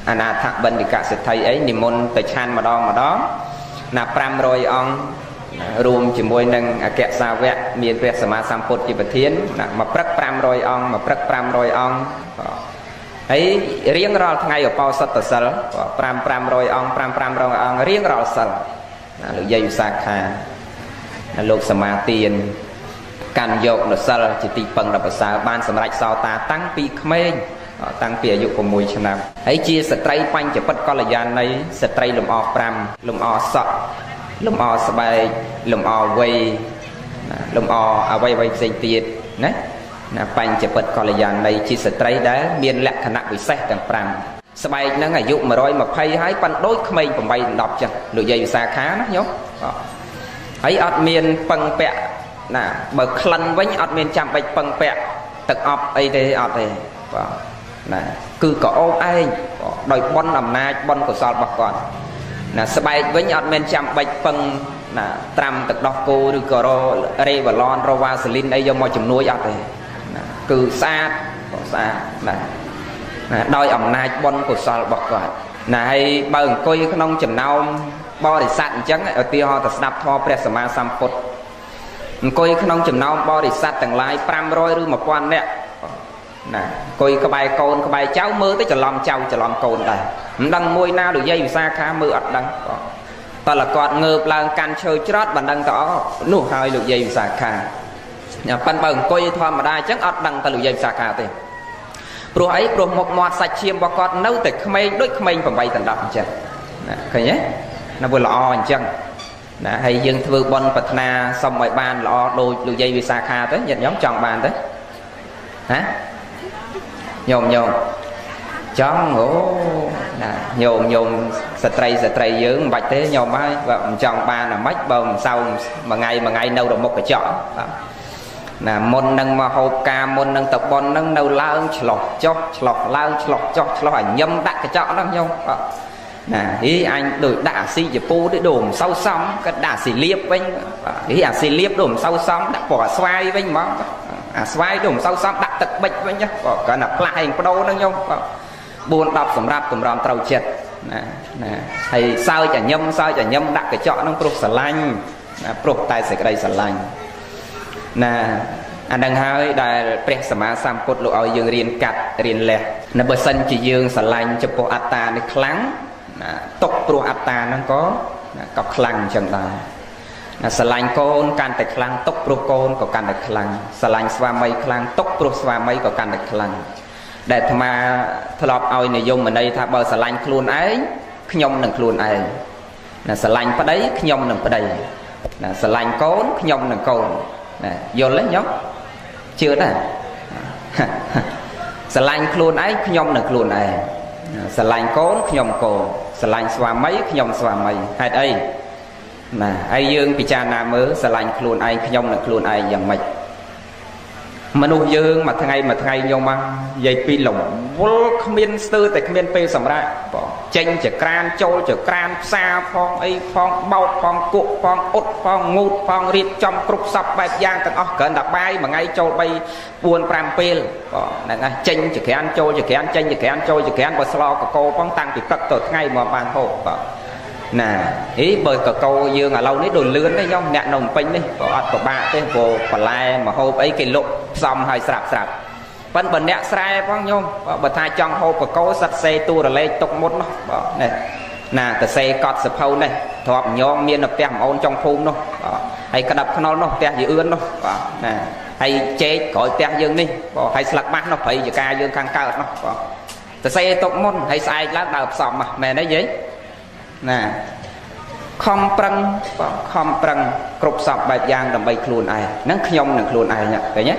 អនាថបណ្ឌិកសិទ្ធិអីនិមន្តទៅឆាន់ម្ដងម្ដងណា500អង្គរួមជាមួយនឹងអគ្គសាវកមានព្រះសម្មាសម្ពុទ្ធជាប្រធានណាមកព្រឹក500អង្គមកព្រឹក500អង្គហើយរៀងរាល់ថ្ងៃឧបោសថសិល5 500អង្គ5 500អង្គរៀងរាល់សិលណាលោកយាយវិសាខាណាលោកសមាទានកាន់យកនសិលជាទីពឹងដល់ប្រសើរបានសម្រេចសោតាតាំងពីក្មេងតាំងពីអាយុ6ឆ្នាំហើយជាស្ត្រីបញ្ចពិតកល្យាណីស្ត្រីលំអ5លំអសក់លំអស្បែកលំអវ័យលំអអ្វីអ្វីផ្សេងទៀតណា ណាបញ្ចពិតកល្យាណីជាស្ត្រីដែលមានលក្ខណៈពិសេសទាំង5ស្បែកហ្នឹងអាយុ120ហើយប៉ិនដូចក្មេង8 10ចឹងលោកយាយវិសាខាណាញោមហើយអត់មានពឹងពាក់ណាបើក្លិនវិញអត់មានចាំបាច់ពឹងពាក់ទឹកអប់អីទេអត់ទេបាទណាគឺក៏អូបឯងដោយបុណ្យអំណាចបុណ្យកុសលរបស់គាត់ណាស្បែកវិញអត់មានចាំបាច់ពឹងណាត្រាំទឹកដោះគោឬក៏រេវ៉ាឡនរវ៉ាសេលីនអីយកមកជំនួយអត់ទេណាគឺស្អាតស្អាតណាណាដោយអំណាចបុណ្យកុសលរបស់គាត់ណាហើយបើអង្គុយក្នុងចំណោមបរិស័ទអញ្ចឹងឧទាហរណ៍ទៅស្ដាប់ធម៌ព្រះសម្មាសម្ពុទ្ធអង្គុយក្នុងចំណោមបរិស័ទទាំងឡាយ500ឬ1000នាក់ណាអង្គុយក្បែរកូនក្បែរចៅមើលទៅច្រឡំចៅច្រឡំកូនដែរមិនដឹងមួយណាលោកយាយវិសាខាមើលអត់ដឹងតើគាត់ងើបឡើងកាន់ឈើច្រត់មិនដឹងទៅអនោះហើយលោកយាយវិសាខាប៉ិនបើអង្គុយធម្មតាអញ្ចឹងអត់ដឹងតើលោកយាយវិសាខាទេព្រោះអីព្រោះមុខមាត់សាច់ឈាមរបស់គាត់នៅតែក្មេងដូចក្មេង8ដណ្ដប់អញ្ចឹងណាឃើញទេណាវាល្អអញ្ចឹងណាហើយយើងធ្វើបុណ្យប្រាថ្នាសុំឲ្យបានល្អដូចលោកយាយវិសាខាទៅញាតិញោមចង់បានទេហ៎ញោមញោមចង់អូណាញោមញោមស្ត្រីស្ត្រីយើងមិនបាច់ទេញោមហើយបើមិនចង់បានអាម៉េចបើមិនសៅមួយថ្ងៃមួយថ្ងៃនៅរមុខកញ្ចក់បាទណាមុននឹងមកហូបការមុននឹងតប៉ុននឹងនៅឡើងឆ្លោះចុះឆ្លោះឡើងឆ្លោះចុះឆ្លោះឲ្យញឹមដាក់កញ្ចក់ហ្នឹងញោមបាទណាហីអញដូចដាក់អាស៊ីជពូទៅដូចមិនសូវសមក៏ដាក់អាស៊ីលៀបវិញបាទហីអាស៊ីលៀបដូចមិនសូវសមដាក់ពណ៌ស្វាយវិញហ្មងអាស្វាយដូចមិនសូវសមដាក់ទឹកបិចវិញបាទគ្រាន់តែផ្លាស់ឯងបដូរហ្នឹងញោមបាទ4 10សម្រាប់តម្រាំត្រូវចិត្តណាណាហើយសើចឲ្យញឹមសើចឲ្យញឹមដាក់កញ្ចក់ហ្នឹងព្រោះស្រឡាញ់ណាព្រោះតែសេចក្តីស្រឡាញ់ណាអានឹងហើយដែលព្រះសម្មាសម្ពុទ្ធលោកឲ្យយើងរៀនកាត់រៀនលះណាបើសិនជាយើងស្រឡាញ់ចំពោះអត្តានេះខ្លាំងណាຕົកព្រោះអត្តាហ្នឹងក៏ខ្លាំងអញ្ចឹងដែរណាស្រឡាញ់កូនកាន់តែខ្លាំងຕົកព្រោះកូនក៏កាន់តែខ្លាំងស្រឡាញ់ស្វាមីខ្លាំងຕົកព្រោះស្វាមីក៏កាន់តែខ្លាំងដែលអាត្មាធ្លាប់ឲ្យនិយមន័យថាបើស្រឡាញ់ខ្លួនឯងខ្ញុំនឹងខ្លួនឯងណាស្រឡាញ់ប្តីខ្ញុំនឹងប្តីណាស្រឡាញ់កូនខ្ញុំនឹងកូនណាយល់ទេញោមជឿដែរស្រឡាញ់ខ្លួនឯងខ្ញុំនឹងខ្លួនឯងស្រឡាញ់កូនខ្ញុំកូនស្រឡាញ់ស្វាមីខ្ញុំស្វាមីហេតុអីណាហើយយើងពិចារណាមើលស្រឡាញ់ខ្លួនឯងខ្ញុំនឹងខ្លួនឯងយ៉ាងម៉េចមនុស្សយើងមួយថ្ងៃមួយថ្ងៃញោមមកនិយាយពីរវល់គ្មានស្ទើរតែគ្មានពេលសម្រាកបងចេញចក្រានចូលចក្រានផ្សារផងអីផងបោកផងគក់ផងអ៊ុតផងងូតផងរៀបចំគ្រប់សពបែបយ៉ាងទាំងអស់គ្រាន់តែបាយមួយថ្ងៃចូល3 4 5ពេលបងហ្នឹងហើយចេញចក្រានចូលចក្រានចេញចក្រានចូលចក្រានបើស្លកកោផងតាំងពីព្រឹកទៅថ្ងៃមកបានហូបបងណាអីបើកកោយើងឥឡូវនេះដូចលឿនទេញោមអ្នកនៅពេញនេះក៏អត់ពិបាកទេព្រោះបន្លែមកហូបអីគេលក់ផ្សំឲ្យស្រាប់ស្រាប់ប៉ិនបើអ្នកស្រែផងញោមបើថាចង់ហូបកកោសិតសេទូរលេខទុកមុននោះបងនេះណាតសេកត់សភៅនេះទ្របញងមាននៅផ្ទះប្អូនចុងភូមិនោះបាទហើយក្តាប់ខ្នុលនោះផ្ទះយីអឿននោះបាទណាហើយចេកក្រោយផ្ទះយើងនេះបាទហើយស្លឹកបាសនោះព្រៃចកាយើងខាងកើតនោះបាទតសេទុកមុនហើយស្អែកឡើងដើរផ្សំមែនទេយាយណាខំប្រឹងបាទខំប្រឹងគ្រប់សពបែបយ៉ាងដើម្បីខ្លួនឯងហ្នឹងខ្ញុំនឹងខ្លួនឯងឃើញទេ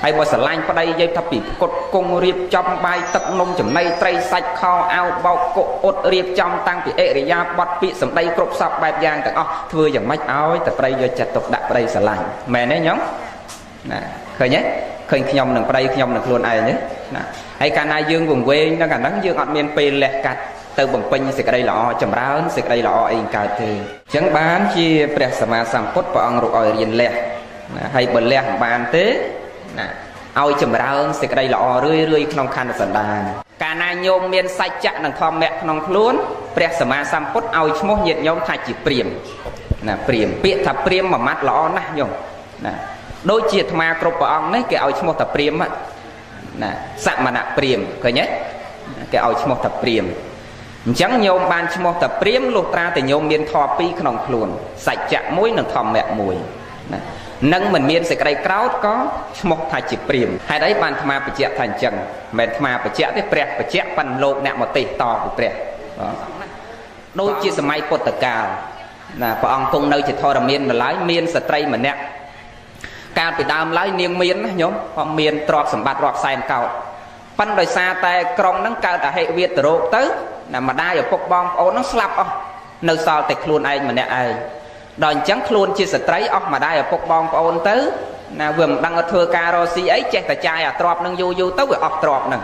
ហើយបើស្រឡាញ់ប្តីយាយថាពីផ្គត់គង់រៀបចំបាយទឹកនំចំណីត្រីសាច់ខោអាវបោកគុកអ៊ុតរៀបចំតាំងពីអរិយាបថពាក្យសម្ដីគ្រប់សពបែបយ៉ាងទាំងអស់ធ្វើយ៉ាងម៉េចឲ្យតែប្តីយកចិត្តទុកដាក់ប្តីស្រឡាញ់មែនទេញោមណាឃើញទេឃើញខ្ញុំនឹងប្តីខ្ញុំនឹងខ្លួនឯងទេណាហើយកាលណាយើងវង្វេងនឹងអាហ្នឹងយើងអត់មានពេលលះកាត់ទៅបំពេញសេចក្តីល្អចម្រើនសេចក្តីល្អអីកើតទេអញ្ចឹងបានជាព្រះសម្មាសម្ពុទ្ធព្រះអង្គរកឲ្យរៀនលះណាហើយបើលះមិនបានទេណាឲ្យចម្រើនសេចក្តីល្អរឿយរឿយក្នុងខណ្ឌសន្តានកាលណាញោមមានសច្ចៈនិងធម្មៈក្នុងខ្លួនព្រះសម្មាសម្ពុទ្ធឲ្យឈ្មោះញាតិញោមថាជាព្រាហ្មណ៍ណាព្រាហ្មណ៍ពាក្យថាព្រាហ្មណ៍មួយម៉ាត់ល្អណាស់ញោមណាដូចជាអាត្មាគ្រប់ព្រះអង្គនេះគេឲ្យឈ្មោះថាព្រាហ្មណ៍ណាសមណៈព្រាហ្មណ៍ឃើញទេគេឲ្យឈ្មោះថាព្រាហ្មណ៍អញ្ចឹងញោមបានឈ្មោះថាព្រាហ្មណ៍លុះត្រាតែញោមមានធម៌ពីរក្នុងខ្លួនសច្ចៈមួយនិងធម្មៈមួយណានឹងមិនមានសេចក្តីក្រោធក៏ឈ្មោះថាជាព្រាហ្មណ៍ហេតុអីបានអាត្មាបញ្ជាក់ថាអញ្ចឹងមិនអាត្មាបញ្ជាក់ទេព្រះបញ្ជាក់ប៉ិនលោកអ្នកមកទេសតពីព្រះដូចជាសម័យពុទ្ធកាលណាព្រះអង្គគង់នៅជាធរមានម្ល៉េះមានស្ត្រីម្នាក់ កាលពីដើមឡើយនាងមានណាញោមមានទ្រព្យសម្បត្តិរាប់សែនកោតប៉ិនដោយសារតែក្រុងហ្នឹងកើតអហិវាតរោគទៅណាម្ដាយឪពុកបងប្អូនហ្នឹងស្លាប់អស់នៅសល់តែខ្លួនឯងម្នាក់ឯងដល់អញ្ចឹងខ្លួនជាស្ត្រីអស់ម្ដាយឪពុកបងប្អូនទៅណាវាមិនដឹងធ្វើការរកស៊ីអីចេះតែចាយអាទ្រព្យហ្នឹងយូរយូរទៅវាអស់ទ្រព្យហ្នឹង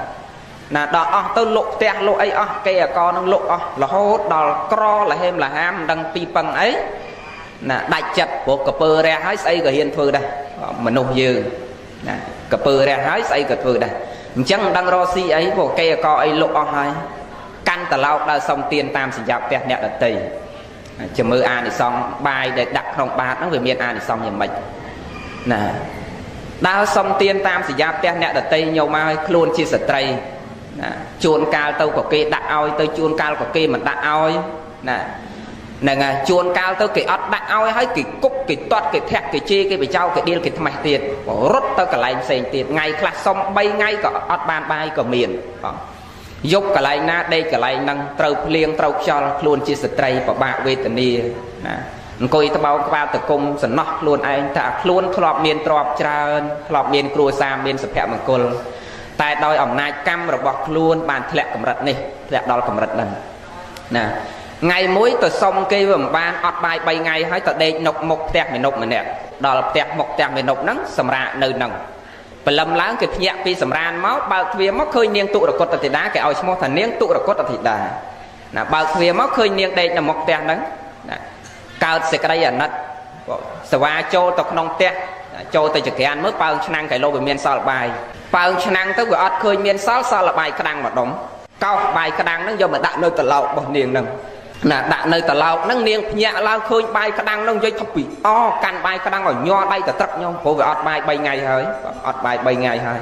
ណាដល់អស់ទៅលុកផ្ទះលុកអីអស់គេអកនឹងលុកអស់រហូតដល់ក្រលហេមលហាមមិនដឹងពីពឹងអីណាដាច់ចិត្តព្រោះកពើរះហើយស្អីក៏ហ៊ានធ្វើដែរមនុស្សយើងណាកពើរះហើយស្អីក៏ធ្វើដែរអញ្ចឹងមិនដឹងរកស៊ីអីព្រោះគេអកអីលុកអស់ហើយកាន់តឡោកដើរសុំទានតាមសញ្ញាផ្ទះអ្នកដតីចាំមើលអានិសង្សបាយដែលដាក់ក្នុងបាតហ្នឹងវាមានអានិសង្សយ៉ាងម៉េចណាដើរសុំទានតាមសញ្ញាផ្ទះអ្នកដតីញោមឲ្យខ្លួនជាស្ត្រីណាជួនកាលទៅក៏គេដាក់ឲ្យទៅជួនកាលក៏គេមិនដាក់ឲ្យណាហ្នឹងហើយជួនកាលទៅគេអត់ដាក់ឲ្យហើយគេគប់គេទាត់គេធាក់គេជេរគេបញ្ចោគេដៀលគេថ្មេះទៀតរត់ទៅកន្លែងផ្សេងទៀតថ្ងៃខ្លះសុំ3ថ្ងៃក៏អត់បានបាយក៏មានបងយប់កន្លែងណាដេកកន្លែងហ្នឹងត្រូវភ្លៀងត្រូវខ្យល់ខ្លួនជាស្ត្រីពិបាកវេទនាណាអង្គុយត្បោងក្បាលតគុំសំណោះខ្លួនឯងថាខ្លួនធ្លាប់មានទ្រព្យច្រើនធ្លាប់មានគ្រួសារមានសុភមង្គលតែដោយអំណាចកម្មរបស់ខ្លួនបានធ្លាក់កម្រិតនេះធ្លាក់ដល់កម្រិតហ្នឹងណាថ្ងៃមួយទៅសុំគេវាមិនបានអត់បាយ3ថ្ងៃហើយទៅដេកនុកមុខផ្ទះមេនុកម្នាក់ដល់ផ្ទះមុខផ្ទះមេនុកហ្នឹងសម្រាកនៅហ្នឹងព្រលឹមឡើងគេភ្ញាក់ពីសម្រានមកបើកទ្វារមកឃើញនាងទុរគតធីតាគេឲ្យឈ្មោះថានាងទុរគតធីតាណាបើកទ្វារមកឃើញនាងដេកនៅមុខផ្ទះហ្នឹងណាកើតសេចក្តីអាណិតសវ៉ាចូលទៅក្នុងផ្ទះចូលទៅចក្រានមើលប៉ើងឆ្នាំងកៃឡូវាមានសល់បាយប៉ើងឆ្នាំងទៅវាអត់ឃើញមានសល់សល់បាយក្តាំងម្ដុំកោសបាយក្តាំងហ្នឹងយកមកដាក់នៅត្រឡោករបស់នាងហ្នឹងណាដាក់នៅត្រឡោកហ្នឹងនាងភ្ញាក់ឡើងឃើញបាយក្តាំងហ្នឹងនិយាយថាពីអកាន់បាយក្តាំងឲ្យញ័រដៃទៅត្រឹកញោមព្រោះវាអត់បាយ3ថ្ងៃហើយអត់បាយ3ថ្ងៃហើយ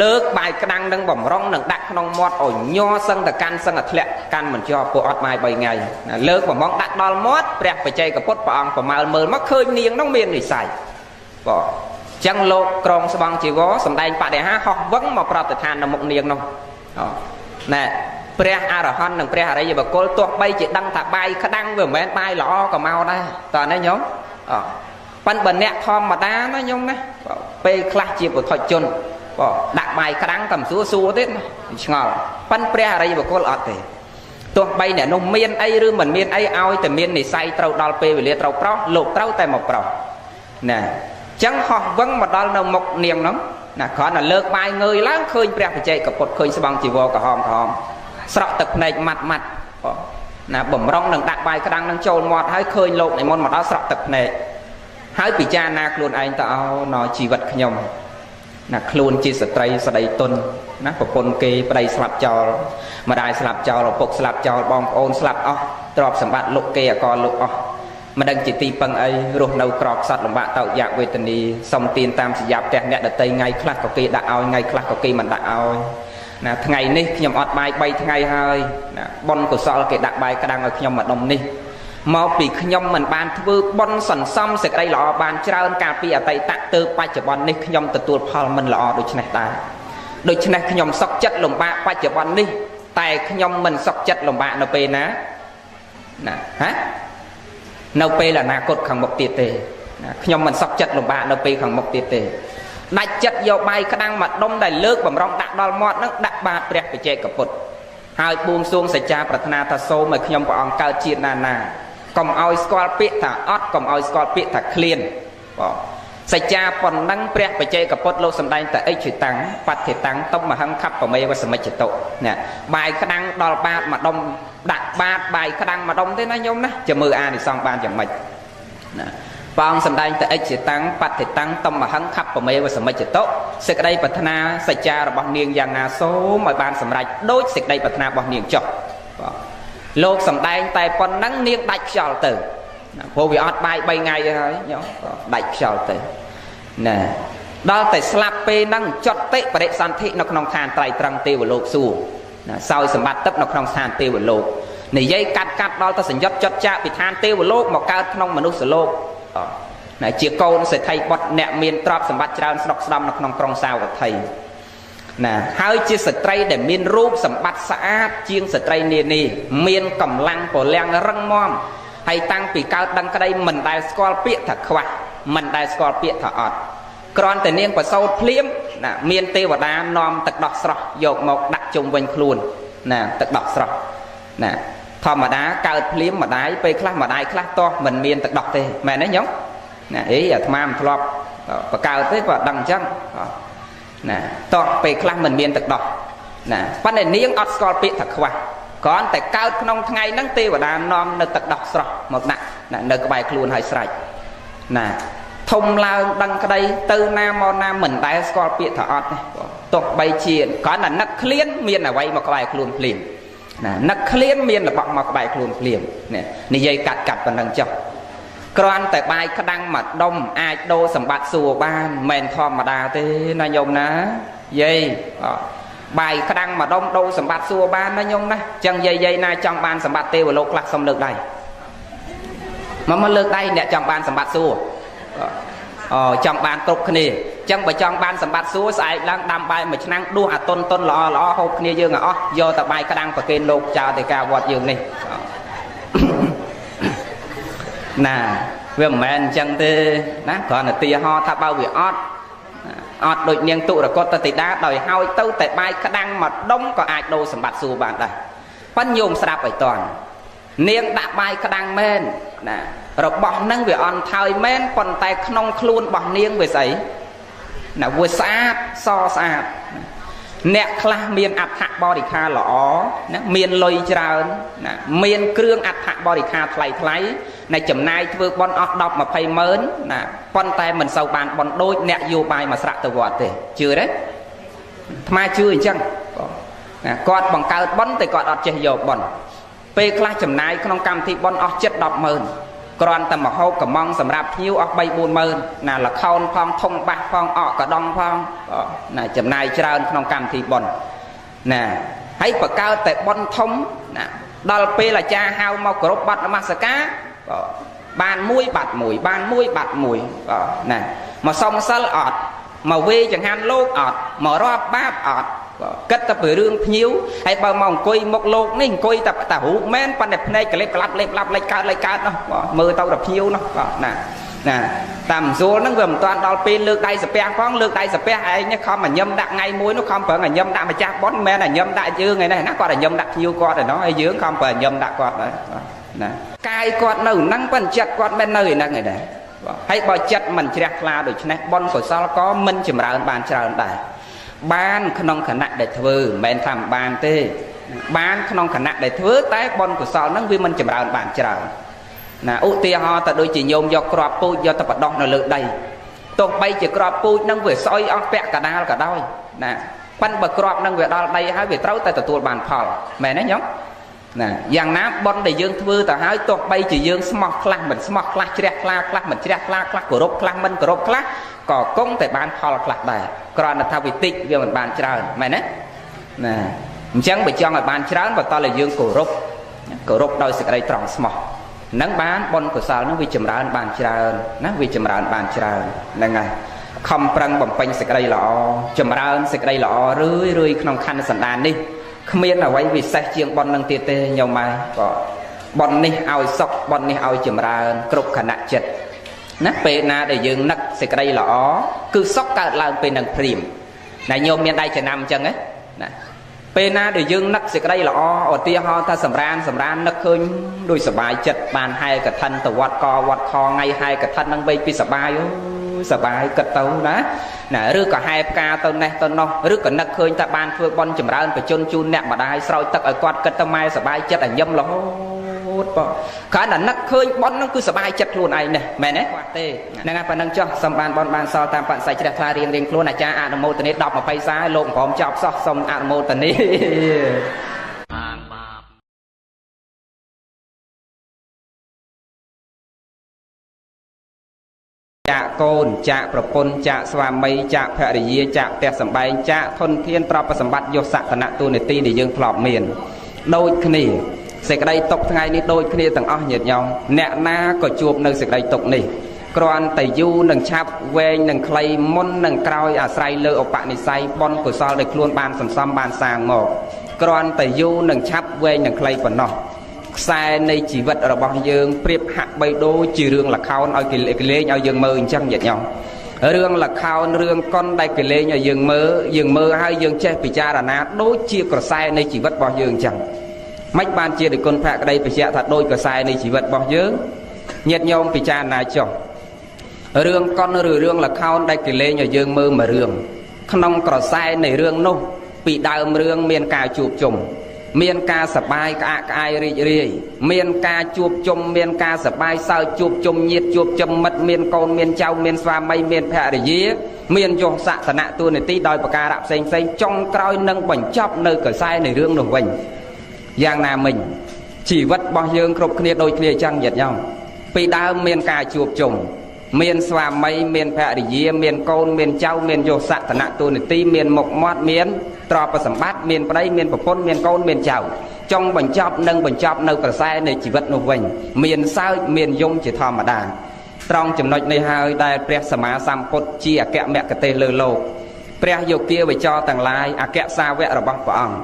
លើកបាយក្តាំងហ្នឹងបំរុងនឹងដាក់ក្នុងមាត់ឲ្យញ័រសឹងតែកាន់សឹងតែធ្លាក់កាន់មិនជាប់ព្រោះអត់បាយ3ថ្ងៃណាលើកបំរុងដាក់ដល់មាត់ព្រះបច្ចេកពុទ្ធព្រះអង្គប្រមើលមើលមកឃើញនាងហ្នឹងមាននិស័យបងចឹងលោកក្រងស្បង់ជីវរសម្ដែងបដិហាហោះវឹងមកប្រតិដ្ឋាននៅមុខនាងនោះណែព្រះអរហន្តនិងព្រះអរិយបុគ្គលទោះបីជាដឹងថាបាយក្តាំងវាមិនមែនបាយល្អក៏មកដែរតើនេះញោមប៉ិនបើអ្នកធម្មតាណាញោមណាពេលខ្លះជាពុទ្ធជនបងដាក់បាយក្តាំងតែមិនសួរសួរទេណាឆ្ងល់ប៉ិនព្រះអរិយបុគ្គលអត់ទេទោះបីអ្នកនោះមានអីឬមិនមានអីឲ្យតែមាននិស័យត្រូវដល់ពេលវេលាត្រូវប្រោះលោកត្រូវតែមកប្រោះណាចឹងហោះវឹងមកដល់នៅមុខនាងហ្នឹងណាគ្រាន់តែលើកបាយងើយឡើងឃើញព្រះបច្ចេកពុទ្ធឃើញស្បង់ជីវរក្រហមក្រហមស្រក់ទឹកភ្នែកម៉ាត់ម៉ាត់បងណាបំរុងនឹងដាក់បាយក្តាំងនឹងចូលមាត់ហើយឃើញលោកនិមន្តមកដល់ស្រក់ទឹកភ្នែកហើយពិចារណាខ្លួនឯងទៅអោណជីវិតខ្ញុំណាខ្លួនជាស្ត្រីស្ដីទុនណាប្រពន្ធគេប្តីស្លាប់ចោលម្ដាយស្លាប់ចោលឪពុកស្លាប់ចោលបងប្អូនស្លាប់អស់ទ្រព្យសម្បត្តិលុកគេអកលុកអស់មិនដឹងជាទីពឹងអីរស់នៅក្រខ្សត់លំបាកតោកយ៉ាក់វេទនាសុំទានតាមសញ្ញាផ្ទះអ្នកដតីថ្ងៃខ្លះក៏គេដាក់ឲ្យថ្ងៃខ្លះក៏គេមិនដាក់ឲ្យណាថ្ងៃនេះខ្ញុំអត់បាយ3ថ្ងៃហើយណាបុណ្យកុសលគេដាក់បាយក្តាំងឲ្យខ្ញុំម្ដុំនេះមកពីខ្ញុំមិនបានធ្វើបុណ្យសន្សំសេចក្តីល្អបានច្រើនកាលពីអតីតទើបបច្ចុប្បន្ននេះខ្ញុំទទួលផលមិនល្អដូចនេះដែរដូច្នេះខ្ញុំសុខចិត្តលំបាកបច្ចុប្បន្ននេះតែខ្ញុំមិនសុខចិត្តលំបាកនៅពេលណាណាហ៎នៅពេលអនាគតខាងមុខទៀតទេណាខ្ញុំមិនសុខចិត្តលំបាកនៅពេលខាងមុខទៀតទេដាច់ចិត្តយកបាយក្តាំងមកដុំដែលលើកបំរុងដាក់ដល់មាត់នឹងដាក់បាតព្រះបច្ចេកពុទ្ធហើយបួងសួងសច្ចាប្រាថ្នាថាសូមឲ្យខ្ញុំព្រះអង្គកើតជាតិណាណាកុំឲ្យស្គាល់ពាក្យថាអត់កុំឲ្យស្គាល់ពាក្យថាឃ្លានបងសច្ចាប៉ុណ្ណឹងព្រះបច្ចេកពុទ្ធលោកសម្ដែងតែអិច្ឆិតាំងបដ្ឋិតាំងតុមហង្ខបមេវសមិច្ចតុណាបាយក្តាំងដល់បាតមកដុំដាក់បាតបាយក្តាំងមកដុំទេណាញោមណាចាំមើលអានិសង្សបានយ៉ាងម៉េចណាព្រះអង្គសម្ដែងតែអិច្ឆិតាំងបដ្ឋិតាំងតុមហង្ខបមេវសមិច្ចតុសេចក្តីប្រាថ្នាសច្ចារបស់នាងយ៉ាងណាសូមឲ្យបានសម្រេចដូចសេចក្តីប្រាថ្នារបស់នាងចុះបងលោកសម្ដែងតែប៉ុណ្ណឹងនាងដាច់ខ្យល់ទៅព្រោះវាអត់បាយ3ថ្ងៃហើយញោមដាច់ខ្យល់ទៅណាដល់តែស្លាប់ពេលហ្នឹងចុតិបរិសន្ធិនៅក្នុងឋានត្រៃត្រឹងទេវលោកសួគ៌ណាសោយសម្បត្តិទឹកនៅក្នុងស្ថានទេវលោកនិយាយកាត់កាត់ដល់តែសញ្ញុតចត់ចាកពីឋានទេវលោកមកកើតក្នុងមនុស្សលោកណាជាកូនសេដ្ឋីបុត្រអ្នកមានទ្រព្យសម្បត្តិច្រើនស្ដុកស្ដំនៅក្នុងក្រុងសាវត្ថីណាហើយជាស្ត្រីដែលមានរូបសម្បត្តិស្អាតជាងស្ត្រីនានាមានកម្លាំងពលំរឹងមាំហើយតាំងពីកើតដឹងក្តីមិនដែលស្គាល់ពាក្យថាខ្វះ មិនដែលស្គាល់ពាក្យថាអត់គ្រាន់តែនាងប្រសូតភ្លាមណាមានទេវតានាំទឹកដោះស្រស់យកមកដាក់ជុំវិញខ្លួនណាទឹកដោះស្រស់ណាធម្មតាកើតភ្លាមម្ដាយពេលខ្លះម្ដាយខ្លះតោះមិនមានទឹកដោះទេមែនទេញោមណាអីអាត្មាមិនធ្លាប់បកើតទេក៏ដឹងអញ្ចឹងណាតោះពេលខ្លះមិនមានទឹកដោះណាប៉ុន្តែនាងអត់ស្គាល់ពាក្យថាខ្វះគ្រាន់តែកើតក្នុងថ្ងៃហ្នឹងទេវតានាំនៅទឹកដោះស្រស់មកដាក់នៅក្បែរខ្លួនហើយស្រេចណាធំឡើងដឹងក្តីទៅណាមកណាមិនដែលស្គាល់ពាក្យថាអត់ទេទោះបីជាគ្រាន់តែនឹកឃ្លានមានអ្វីមកក្បែរខ្លួនភ្លាមណានឹកឃ្លានមានរបស់មកក្បែរខ្លួនភ្លាមនេះនិយាយកាត់ប៉ុណ្ណឹងចុះគ្រាន់តែបាយក្តាំងមួយដុំអាចដូរសម្បត្តិសួរបានមិនធម្មតាទេណាញោមណាយាយបាយក្តាំងមួយដុំដូរសម្បត្តិសួរបានណាញោមណាចឹងយាយណាចង់បានសម្បត្តិទេវលោកខ្លះសុំលើកដៃមកលើកដៃអ្នកចង់បានសម្បត្តិសួរអូចង់បានគ្រប់គ្នាចឹងបើចង់បានសម្បត្តិសួរស្អែកឡើងដាំបាយមួយឆ្នាំងដួសអាតុនតុនល្អល្អហូបគ្នាយើងឲ្យអស់យកតែបាយក្តាំងប្រគេនលោកចៅទេការវត្តយើងនេះណាវាមិនមែនអញ្ចឹងទេណាគ្រាន់តែទីហោថាបើវាអត់ដូចនាងទុរគតតិតាដោយហើយទៅតែបាយក្តាំងមួយដុំក៏អាចដូរសម្បត្តិសួរបានដែរប៉ិនញោមស្ដាប់ឲ្យតន់នាងដាក់បាយក្តាំងមែនណារបស់នឹងវាអន់ថើយមែនប៉ុន្តែក្នុងខ្លួនរបស់នាងវាស្អីណាវាស្អាតសស្អាតអ្នកខ្លះមានអដ្ឋបរិខាល្អណាមានលុយច្រើនណាមានគ្រឿងអដ្ឋបរិខាថ្លៃថ្លៃណាចំណាយធ្វើបុណ្យអស់10 20ម៉ឺនណាប៉ុន្តែមិនសូវបានបុណ្យដូចអ្នកយោបាយមកស្រាក់ទៅវត្តទេជឿទេអាត្មាជឿអញ្ចឹងណាគាត់បង្កើតបុណ្យតែគាត់អត់ចេះយកបុណ្យពេលខ្លះចំណាយក្នុងកម្មវិធីបុណ្យអស់ចិត្ត10ម៉ឺនគ្រាន់តែមកហូបកំងសម្រាប់ភ្ញៀវអស់3 4ម៉ឺនណាលខោនផងធំបាសផងអកកដងផងណាចំណាយច្រើនក្នុងកម្មវិធីបុណ្យណាហើយបង្កើតតែបុណ្យធំណាដល់ពេលអាចារ្យហៅមកគោរពបទនមស្ការបានមួយបាត់មួយបានមួយបាត់មួយណាមកសុំសិលអត់មកវេចង្ហាន់លោកអត់មករាប់បាបអត់គិតតែពីរឿងភ្ញៀវហើយបើមកអង្គុយមុខលោកនេះអង្គុយតែរូបមែនប៉ុន្តែភ្នែកកលេបក្លាប់លេបឡាប់លេចកើតលេចកើតនោះមើលទៅតែភ្ញៀវនោះណាណាតាមស្រួលហ្នឹងវាមិនតាន់ដល់ពេលលើកដៃសាពះផងលើកដៃសាពះឯងនេះខំញឹមដាក់ថ្ងៃមួយនោះខំប្រឹងញឹមដាក់ម្ចាស់ប៉ុនមិនមែនញឹមដាក់យើងឯនេះណាគាត់ញឹមដាក់ភ្ញៀវគាត់ឯនោះហើយយើងខំប្រឹងញឹមដាក់គាត់ដែរណាកាយគាត់នៅហ្នឹងប៉ុន្តែចិត្តគាត់មិននៅឯហ្នឹងឯដែរហើយបើចិត្តមិនជ្រះថ្លាដូច្នេះបុណ្យកុសលក៏មិនចម្រើនបានច្រើនដែរបានក្នុងខណៈដែលធ្វើមិនមែនថាមិនបានទេបានក្នុងខណៈដែលធ្វើតែបុណ្យកុសលហ្នឹងវាមិនចម្រើនបានច្រើនណាឧទាហរណ៍ទៅដូចជាញោមយកគ្រាប់ពូជយកទៅបដោះនៅលើដីទោះបីជាគ្រាប់ពូជហ្នឹងវាស្អុយអស់ពាក់កដាលក៏ដោយណាប៉ិនបើគ្រាប់ហ្នឹងវាដល់ដីហើយវាត្រូវតែទទួលបានផលមែនទេញោមណាយ៉ាងណាបុណ្យដែលយើងធ្វើទៅហើយទោះបីជាយើងស្មោះខ្លះមិនស្មោះខ្លះជ្រះថ្លាខ្លះមិនជ្រះថ្លាខ្លះគោរពខ្លះមិនគោរពខ្លះក៏គង់តែបានផលខ្លះដែរគ្រាន់តែថាវាតិចវាមិនបានច្រើនមែនទេណាអញ្ចឹងបើចង់ឲ្យបានច្រើនបើតើយើងគោរពដោយសេចក្តីត្រង់ស្មោះនឹងបានបុណ្យកុសលនឹងវាចម្រើនបានច្រើនណាវាចម្រើនបានច្រើនហ្នឹងហើយខំប្រឹងបំពេញសេចក្តីល្អចម្រើនសេចក្តីល្អរឿយរឿយក្នុងខណ្ឌសន្តាននេះគ្មានអ្វីពិសេសជាងបុណ្យនឹងទៀតទេញោមម៉ែក៏បុណ្យនេះឲ្យសុខបុណ្យនេះឲ្យចម្រើនគ្រប់ខណៈចិត្តណាពេលណាដែលយើងនឹកសេចក្តីល្អគឺសុខកើតឡើងពេលនឹងព្រាមណាញោមមានដៃចំណាំអញ្ចឹងណាពេលណាដែលយើងនឹកសេចក្តីល្អឧទាហរណ៍ថាសម្រាននឹកឃើញដូចសบายចិត្តបានហែកឋិនទៅវត្តកវត្តខថ្ងៃហែកឋិននឹងវែកពីសบายអូសบายគិតទៅណាណាឬក៏ហែផ្កាទៅនេះទៅនោះឬក៏នឹកឃើញថាបានធ្វើបុណ្យចម្រើនបជនជូនអ្នកម្ដាយស្រោចទឹកឲ្យគាត់គិតទៅម៉ែសบายចិត្តឲ្យញឹមរហូតបងគ្រាន់តែនឹកឃើញបុណ្យហ្នឹងគឺសบายចិត្តខ្លួនឯងនេះមែនទេគាត់ទេហ្នឹងហើយប៉ុណ្ណឹងចុះសូមបានបុណ្យបានសល់តាមបច្ច័យជ្រះថ្លារៀងរៀងខ្លួនអាចារ្យអនុមោទនា10 20សារលោកព្រមចប់សោះសូមអនុមោទនាចាកកូនចាកប្រពន្ធចាកស្វាមីចាកភរិយាចាកផ្ទះសម្បែងចាកធនធានទ្រព្យសម្បត្តិយកសក្តាននីតិដែលយើងធ្លាប់មានដូចគ្នាសេចក្តីទុកថ្ងៃនេះដូចគ្នាទាំងអស់ញាតិញោមអ្នកណាក៏ជួបនៅសេចក្តីទុកនេះគ្រាន់តែយូរនឹងឆាប់វែងនឹងខ្លីមុននឹងក្រោយអាស្រ័យលើឧបនិស្ស័យបុណ្យកុសលដែលខ្លួនបានសន្សំបានសាងមកគ្រាន់តែយូរនឹងឆាប់វែងនឹងខ្លីប៉ុណ្ណោះ ខ្សែនៃជីវិតរបស់យើងប្រៀបហាក់បីដូចជារឿងល្ខោនឲ្យគេលេងឲ្យយើងមើលអញ្ចឹងញាតិញោមរឿងល្ខោនរឿងកុនដែលគេលេងឲ្យយើងមើលយើងមើលហើយយើងចេះពិចារណាដូចជាក្រសែនៃជីវិតរបស់យើងអញ្ចឹងមិនបានជាដោយគុណភក្តីបញ្ជាក់ថាដូចក្រសែនៃជីវិតរបស់យើងញាតិញោមពិចារណាចុះរឿងកុនឬរឿងល្ខោនដែលគេលេងឲ្យយើងមើលមួយរឿងក្នុងក្រសែនៃរឿងនោះពីដើមរឿងមានការជួបជុំមានការសបាយក្អាកក្អាយរីករាយមានការជួបជុំមានការសបាយសើចជួបជុំញាតិជួបជុំមិត្តមានកូនមានចៅមានស្វាមីមានភរិយាមានយសសក្តនៈតួនាទីដោយប្រការៈផ្សេងផ្សេងចុងក្រោយនឹងបញ្ចប់នៅក្រសែនៃរឿងនោះវិញយ៉ាងណាមិញជីវិតរបស់យើងគ្រប់គ្នាដូចគ្នាអញ្ចឹងញាតិញោមពីដើមមានការជួបជុំមានស្វាមីមានភរិយាមានកូនមានចៅមានយសសក្តនៈតួនាទីមានមុខមាត់មានទ្រព្យសម្បត្តិមានប្តីមានប្រពន្ធមានកូនមានចៅចង់បញ្ចប់និងបញ្ចប់នៅក្រសែនៃជីវិតនោះវិញមានសើចមានយំជាធម្មតាត្រង់ចំណុចនេះហើយដែលព្រះសម្មាសម្ពុទ្ធជាអគ្គមគ្គទេសលើលោកព្រះយោគាវិចរទាំងឡាយអគ្គសាវករបស់ព្រះអង្គ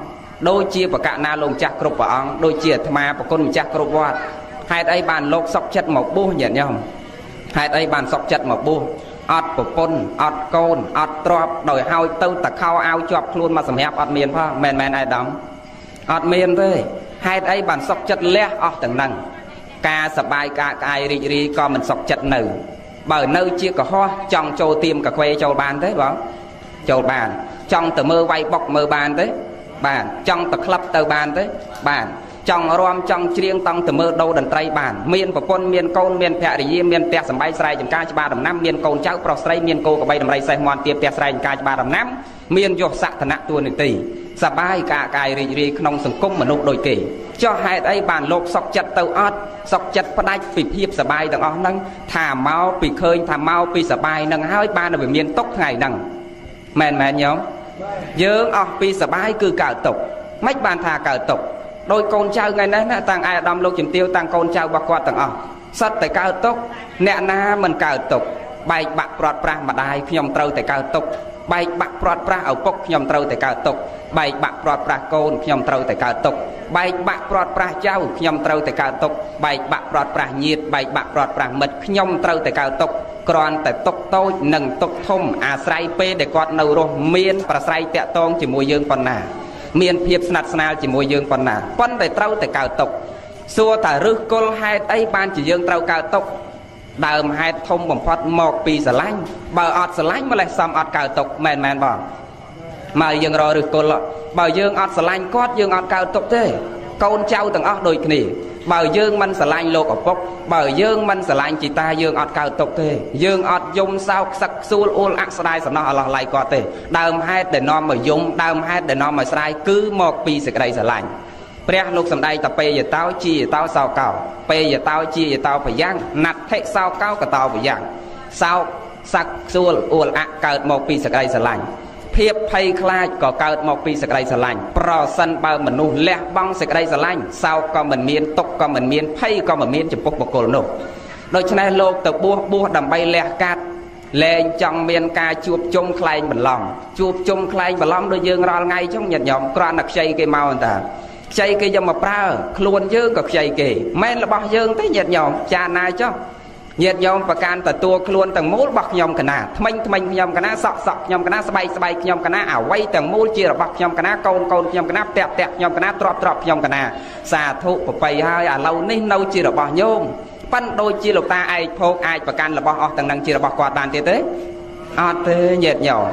ដូចជាបកណាលោកម្ចាស់គ្រប់ព្រះអង្គដូចជាអាត្មាប្រគុណម្ចាស់គ្រប់វត្តហេតុអីបានលោកសុកចិត្តមកបួសញាតិញោមហេតុអីបានសុកចិត្តមកបួសអត់ប្រពន្ធអត់កូនអត់ទ្រព្យដោយហើយទៅតខោអាវជាប់ខ្លួនមកសម្រាប់អត់មានផងមែនមែនអេដាមអត់មានទេហេតុអីបានសុកចិត្តលះអស់ទាំងហ្នឹងការសបាយការក្អាយរីករាយក៏មិនសុកចិត្តនៅបើនៅជាកុហកចង់ចូលទៀមកាហ្វេចូលបានទេបងចូលបានចង់ទៅមើលវាយបុកមើលបានទេបានចង់ទៅក្លឹបទៅបានទេបានចង់រាំចង់ច្រៀងតង់ទៅមើលដូរតន្ត្រីបានមានប្រពន្ធមានកូនមានភរិយាមានផ្ទះសម្បែងស្រែចម្ការច្បារដំណាំមានកូនចៅប្រុសស្រីមានគោក្របីដំរីសេះមាន់ទាផ្ទះស្រែចម្ការច្បារដំណាំមានយសសក្តនៈតួនាទីសបាយកាកាយរីករាយក្នុងសង្គមមនុស្សដូចគេចុះហេតុអីបានលោកសុកចិត្តទៅអត់សុកចិត្តផ្ដាច់ពីភាពសបាយទាំងអស់ហ្នឹងថាមកពីឃើញថាមកពីសបាយហ្នឹងហើយបានវាមានទុកថ្ងៃហ្នឹងមែនមែនញោមយើងអស់ពីសបាយគឺកើតទុកមិនបានថាកើតទុកដោយកូនចៅថ្ងៃនេះណាតាំងឯអាដាមលោកជំទាវតាំងកូនចៅរបស់គាត់ទាំងអស់សិតតែកើតទុកអ្នកណាមិនកើតទុកបែកបាក់ព្រាត់ប្រាស់ម្ដាយខ្ញុំត្រូវតែកើតទុកបែកបាក់ព្រាត់ប្រាស់ឪពុកខ្ញុំត្រូវតែកើតទុកបែកបាក់ព្រាត់ប្រាស់កូនខ្ញុំត្រូវតែកើតទុកបែកបាក់ព្រាត់ប្រាស់ចៅខ្ញុំត្រូវតែកើតទុកបែកបាក់ព្រាត់ប្រាស់ញាតិបែកបាក់ព្រាត់ប្រាស់មិត្តខ្ញុំត្រូវតែកើតទុកគ្រាន់តែទុកតូចនិងទុកធំអាស្រ័យពេលដែលគាត់នៅរស់មានប្រស្រ័យតាក់ទងជាមួយយើងប៉ុណ្ណាមានភាពស្និទ្ធស្នាលជាមួយយើងប៉ុណ្ណាប៉ុន្តែត្រូវតែកើតទុកសួរថាឫសគល់ហេតុអីបានជាយើងត្រូវកើតទុកដើមហេតុធំបំផុតមកពីស្រឡាញ់បើអត់ស្រឡាញ់ម្លេះសំអត់កើតទុកមែនមែនបងមកយើងរកឫសគល់បើយើងអត់ស្រឡាញ់គាត់យើងអត់កើតទុកទេកូនចៅទាំងអស់ដូចគ្នាបើយើងមិនស្រឡាញ់លោកឪពុកបើយើងមិនស្រឡាញ់ជីតាយើងអត់កើតទុកទេយើងអត់យំសោកសឹកសួលអួលអាក់ស្ដាយសំណោះអឡោះឡៃគាត់ទេដើមហេតុដែលនាំមកយំដើមហេតុដែលនាំមកស្ដាយគឺមកពីសេចក្តីស្រឡាញ់ព្រះលោកសំដែងតពេយតោជាតោសោកោពេយតោជាតោប្រយ៉ាងណដ្ឋិសោកោកតោប្រយ៉ាងសោកសឹកសួលអួលអាក់កើតមកពីសេចក្តីស្រឡាញ់ភាពភ័យខ្លាចក៏កើតមកពីសេចក្តីស្រឡាញ់ប្រសិនបើមនុស្សលះបង់សេចក្តីស្រឡាញ់សោកក៏មិនមានទុក្ខក៏មិនមានភ័យក៏មិនមានចំពោះបុគ្គលនោះដូច្នេះលោកទៅបួសបួសដើម្បីលះកាត់លែងចង់មានការជួបជុំក្លែងបន្លំជួបជុំក្លែងបន្លំដូចយើងរាល់ថ្ងៃចឹងញាតិញោមគ្រាន់តែខ្ចីគេមកតាខ្ចីគេយកមកប្រើខ្លួនយើងក៏ខ្ចីគេមិនរបស់យើងទេញាតិញោមចាណាចុះញាតិញោមប្រកាន់ទទួលខ្លួនទាំងមូលរបស់ខ្ញុំកណាថ្មិញថ្មិញខ្ញុំកណាសក់សក់ខ្ញុំកណាស្បែកស្បែកខ្ញុំកណាអ្វីទាំងមូលជារបស់ខ្ញុំកណាកូនកូនខ្ញុំកណាផ្ទះផ្ទះខ្ញុំកណាទ្រព្យទ្រព្យខ្ញុំកណាសាធុប្របីហើយឥឡូវនេះនៅជារបស់ញោមប៉ិនដូចជាលោកតាឯកភោគអាចប្រកាន់របស់អស់ទាំងនឹងជារបស់គាត់បានទៀតទេអត់ទេញាតិញោម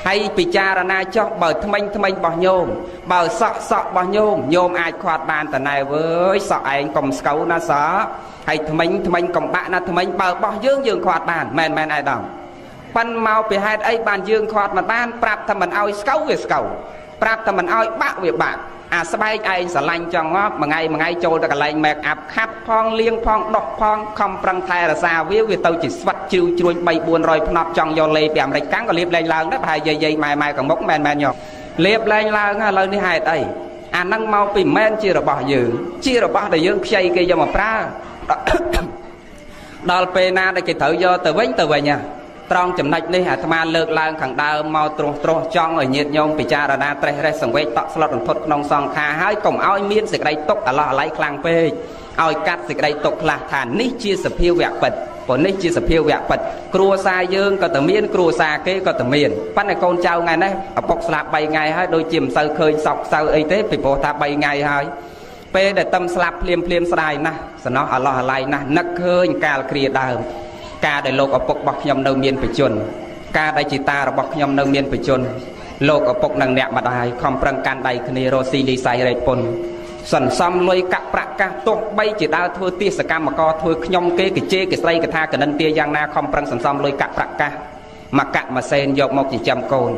ហើយពិចារណាចុះបើថ្មិញថ្មិញរបស់ញោមបើសក់សក់របស់ញោមញោមអាចខាត់បានតណែវើយសក់ឯងកុំស្កូវណាសក់ហើយថ្មិញថ្មិញកំបាក់ណាថ្មិញបើរបស់យើងយើងខាត់បានមែនមែនឯដងប៉ិនមកពីហេតុអីបានយើងខាត់មិនបានប្រាប់ថាមិនឲ្យស្កូវវាស្កូវប្រាប់ថាមិនឲ្យបាក់វាបាក់អាស្បែកឯងស្រឡាញ់ចង់ងាប់មួយថ្ងៃមួយថ្ងៃចូលទៅកន្លែង make up ខាត់ផងលាងផងដោះផងខំប្រឹងថែរក្សាវាវាទៅជាស្វិតជ្រីវជ្រួញ3 400ផ្នត់ចង់យកលេពីអាមេរិកកាំងក៏លាបលែងឡើងដែរប្រហែលយាយយាយម៉ែម៉ែកមុកមែនមែនយកលាបលែងឡើងឥឡូវនេះហេតុអីអាហ្នឹងមកពីមែនជារបស់យើងជារបស់ដែលយើងខ្ចីគេយកមកប្រើដល់ពេលណាដែលគេត្រូវយកទៅវិញទៅវិញ ត្រង់ចំណុចនេះអាត្មាលើកឡើងខាងដើមមកត្រួសត្រាសចង់ឲ្យញាតិញោមពិចារណាត្រេះរិះសង្វេគតក់ស្លុតរន្ធត់ក្នុងសង្ខារហើយកុំឲ្យមានសេចក្តីទុក្ខអាឡោះអាល័យខ្លាំងពេកឲ្យកាត់សេចក្តីទុក្ខខ្លះថានេះជាសភាវៈពិតព្រោះនេះជាសភាវៈពិតគ្រួសារយើងក៏តែមានគ្រួសារគេក៏តែមានប៉ុន្តែកូនចៅថ្ងៃនេះឪពុកស្លាប់3ថ្ងៃហើយដូចជាមិនសូវឃើញសោកសៅអីទេពីព្រោះថា3ថ្ងៃហើយពេលដែលតឹមស្លាប់ភ្លាមភ្លាមស្ដាយណាស់សំណោះអាឡោះអាល័យណាស់នឹកឃើញកាលគ្រាដើមការដែលលោកឪពុករបស់ខ្ញុំនៅមានបច្ចុប្បន្នការដែលជីតារបស់ខ្ញុំនៅមានបច្ចុប្បន្នលោកឪពុកនិងអ្នកម្ដាយខំប្រឹងកាន់ដៃគ្នារកស៊ីលីសៃរែកពុនសន្សំលុយកាក់ប្រាក់កាសទោះបីជាដើរធ្វើទាសកម្មករធ្វើខ្ញុំគេកជេគេស្រីកថាកនិនទាយ៉ាងណាខំប្រឹងសន្សំលុយកាក់ប្រាក់កាសមកកាក់មួយសេនយកមកចិញ្ចឹមកូន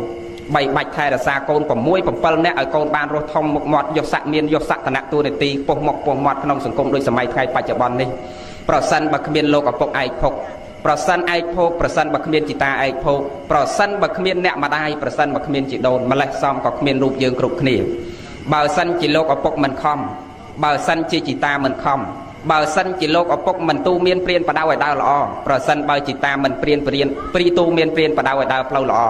បីបាច់ថែរក្សាកូន6 7នាក់ឲ្យកូនបានរស់ធំមុខមាត់យកស័កមានយកសក្តនៈតួនាទីពោះមុខពោះមាត់ក្នុងសង្គមដូចសម័យថ្ងៃបច្ចុប្បន្ននេះប្រសិនបើគ្មានលោកឪពុកឯកភុកប្រសិនឯកភោគប្រសិនបើគ្មានជីតាឯកភោគប្រសិនបើគ្មានអ្នកម្ដាយប្រសិនបើគ្មានជីដូនម្លេះសំក៏គ្មានរូបយើងគ្រប់គ្នាបើសិនជាលោកឪពុកមិនខំបើសិនជាជីតាមិនខំបើសិនជាលោកឪពុកមិនទូមានព្រានបដៅឲ្យដើរល្អប្រសិនបើជីតាមិនព្រានព្រានព្រីទូមានព្រានបដៅឲ្យដើរផ្លូវល្អ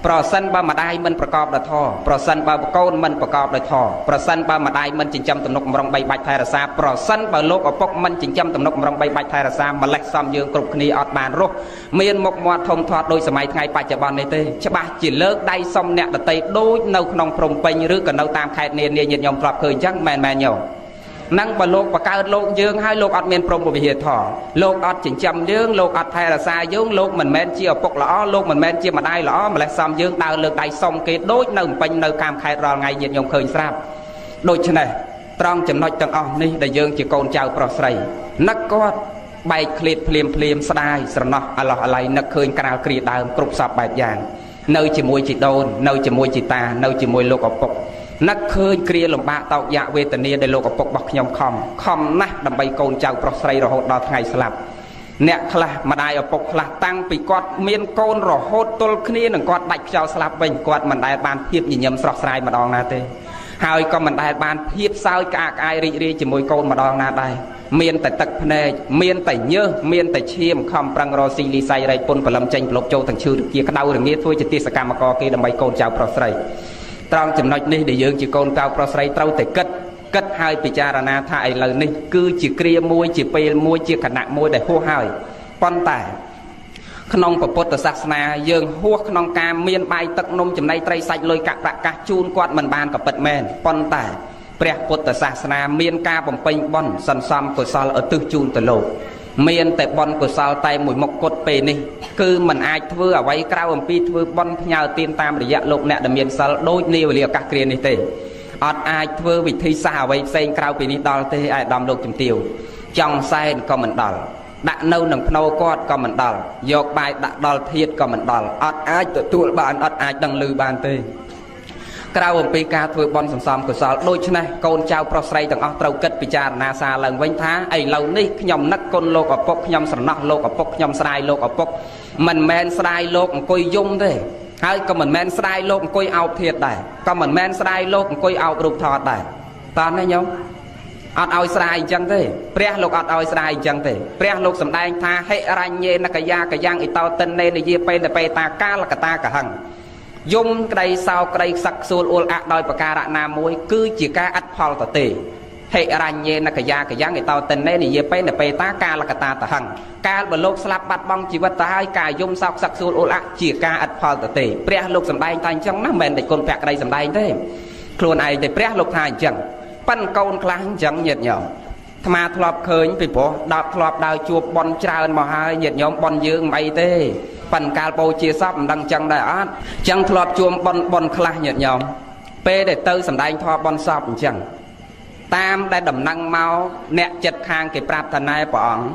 ប្រសិនបើម្ដាយមិនប្រកបដោយធម៌ប្រសិនបើកូនមិនប្រកបដោយធម៌ប្រសិនបើម្ដាយមិនចិញ្ចឹមទំនុកបំរុងបីបាច់ថែរក្សាប្រសិនបើលោកឪពុកមិនចិញ្ចឹមទំនុកបំរុងបីបាច់ថែរក្សាម្លេះសំយើងគ្រប់គ្នាអត់បានរស់មានមុខមាត់ធំធាត់ដោយសម័យថ្ងៃបច្ចុប្បន្ននេះទេច្បាស់ជាលើកដៃសុំអ្នកដតីដូចនៅក្នុងព្រំពេញឬក៏នៅតាមខេត្តនានាញាតិញោមធ្លាប់ឃើញអញ្ចឹងមែនមែនញោមនឹងបើលោកបង្កើតលោកយើងហើយលោកអត់មានព្រមវិហារធម៌លោកអត់ចិញ្ចឹមយើងលោកអត់ថែរក្សាយើងលោកមិនមែនជាឪពុកល្អលោកមិនមែនជាម្ដាយល្អម្លេះសំយើងដើរលើកដៃសុំគេដូចនៅពេញនៅតាមខេត្តរាល់ថ្ងៃញាតិញោមឃើញស្រាប់ដូច្នេះត្រង់ចំណុចទាំងអស់នេះដែលយើងជាកូនចៅប្រុសស្រីនឹកគាត់បែកឃ្លាតភ្លាមភ្លាមស្ដាយស្រណោះអាឡោះអាល័យនឹកឃើញក្រាលគ្រាដើមគ្រប់សពបែបយ៉ាងនៅជាមួយជីដូននៅជាមួយជីតានៅជាមួយលោកឪពុកនឹកឃើញគ្រាលំបាកតោកយ៉ាកវេទនាដែលលោកឪពុករបស់ខ្ញុំខំខំណាស់ដើម្បីកូនចៅប្រុសស្រីរហូតដល់ថ្ងៃស្លាប់អ្នកខ្លះម្ដាយឪពុកខ្លះតាំងពីគាត់មានកូនរហូតទល់គ្នានឹងគាត់ដាច់ខ្យល់ស្លាប់វិញគាត់មិនដែលបានភាពញញឹមស្រស់ស្រាយម្ដងណាទេហើយក៏មិនដែលបានភាពសើចក្អាកក្អាយរីករាយជាមួយកូនម្ដងណាដែរមានតែទឹកភ្នែកមានតែញើសមានតែឈាមខំប្រឹងរកស៊ីលីសៃរែកពុនព្រលឹមចេញប្រឡប់ចូលទាំងឈឺរគាក្តៅរងាធ្វើជាទាសកម្មករគេដើម្បីកូនចៅប្រុសស្រីត្រង់ចំណុចនេះដែលយើងជាកូនចៅប្រុសស្រីត្រូវតែគិតគិតហើយពិចារណាថាឥឡូវនេះគឺជាគ្រាមួយជាពេលមួយជាខណៈមួយដែលហួសហើយប៉ុន្តែក្នុងពុទ្ធសាសនាយើងហួសក្នុងការមានបាយទឹកនំចំណីត្រីសាច់លុយកាក់ប្រាក់កាសជូនគាត់មិនបានក៏ពិតមែនប៉ុន្តែព្រះពុទ្ធសាសនាមានការបំពេញបុណ្យសន្សំកុសលឧទ្ទិសជូនទៅលោកមានតែបុណ្យកុសលតែមួយមុខគត់ពេលនេះគឺមិនអាចធ្វើអ្វីក្រៅអំពីធ្វើបុណ្យផ្ញើទានតាមរយៈលោកអ្នកដែលមានសិលដូចនាវេលាឱកាសគ្រានេះទេអត់អាចធ្វើវិធីសាស្ត្រអ្វីផ្សេងក្រៅពីនេះដល់ទេឯកឧត្តមលោកជំទាវចង់សែនក៏មិនដល់ដាក់នៅនឹងភ្នោគាត់ក៏មិនដល់យកបាយដាក់ដល់ធាតក៏មិនដល់អត់អាចទទួលបានអត់អាចដឹងឮបានទេក្រៅអំពីការធ្វើបុណ្យសន្សំកុសលដូច្នេះកូនចៅប្រុសស្រីទាំងអស់ត្រូវគិតពិចារណាសារឡើងវិញថាឥឡូវនេះខ្ញុំនឹកគុណលោកឪពុកខ្ញុំស្រណោះលោកឪពុកខ្ញុំស្ដាយលោកឪពុកមិនមែនស្ដាយលោកអង្គុយយំទេហើយក៏មិនមែនស្ដាយលោកអង្គុយអោបធាតដែរក៏មិនមែនស្ដាយលោកអង្គុយអោបរូបថតដែរតោះនេះញោមអត់ឲ្យស្ដាយអញ្ចឹងទេព្រះលោកអត់ឲ្យស្ដាយអញ្ចឹងទេព្រះលោកសម្ដែងថាហិរញ្ញេនកយាកយ៉ាងអ៊ីតោតិននេនយាបេនបេតាកាលកតាកហឹងយំក្តីសោក្តីខ្សឹកខ្សួលអួលអាក់ដោយប្រការៈណាមួយគឺជាការអត់ផលទៅទេហិរញ្ញេនកយាកយ៉ាងអ៊ីតោតិននេនយាបេនបេតាកាលកតាតហឹងកាលបើលោកស្លាប់បាត់បង់ជីវិតទៅហើយការយំសោកខ្សឹកខ្សួលអួលអាក់ជាការអត់ផលទៅទេព្រះលោកសម្ដែងតែអញ្ចឹងណាមិនមែនតែគុណភក្តីសម្ដែងទេខ្លួនឯងទេព្រះលោកថាអញ្ចឹងប៉ិនកូនខ្លះអញ្ចឹងញាតិញោមអាត្មាធ្លាប់ឃើញពីព្រោះដល់ធ្លាប់ដើរជួបប៉ុនច្រើនមកហើយញាតិញោមប៉ុនយើងមិនអីទេប៉ិនកាលបូជាសពមិនដឹងចឹងដែរអត់ចឹងធ្លាប់ជួបប៉ុនខ្លះញាតិញោមពេលដែលទៅសម្ដែងធម៌ប៉ុនសពអញ្ចឹងតាមដែលដំណឹងមកអ្នកចិត្តខាងគេប្រាប់ថាណែព្រះអង្គ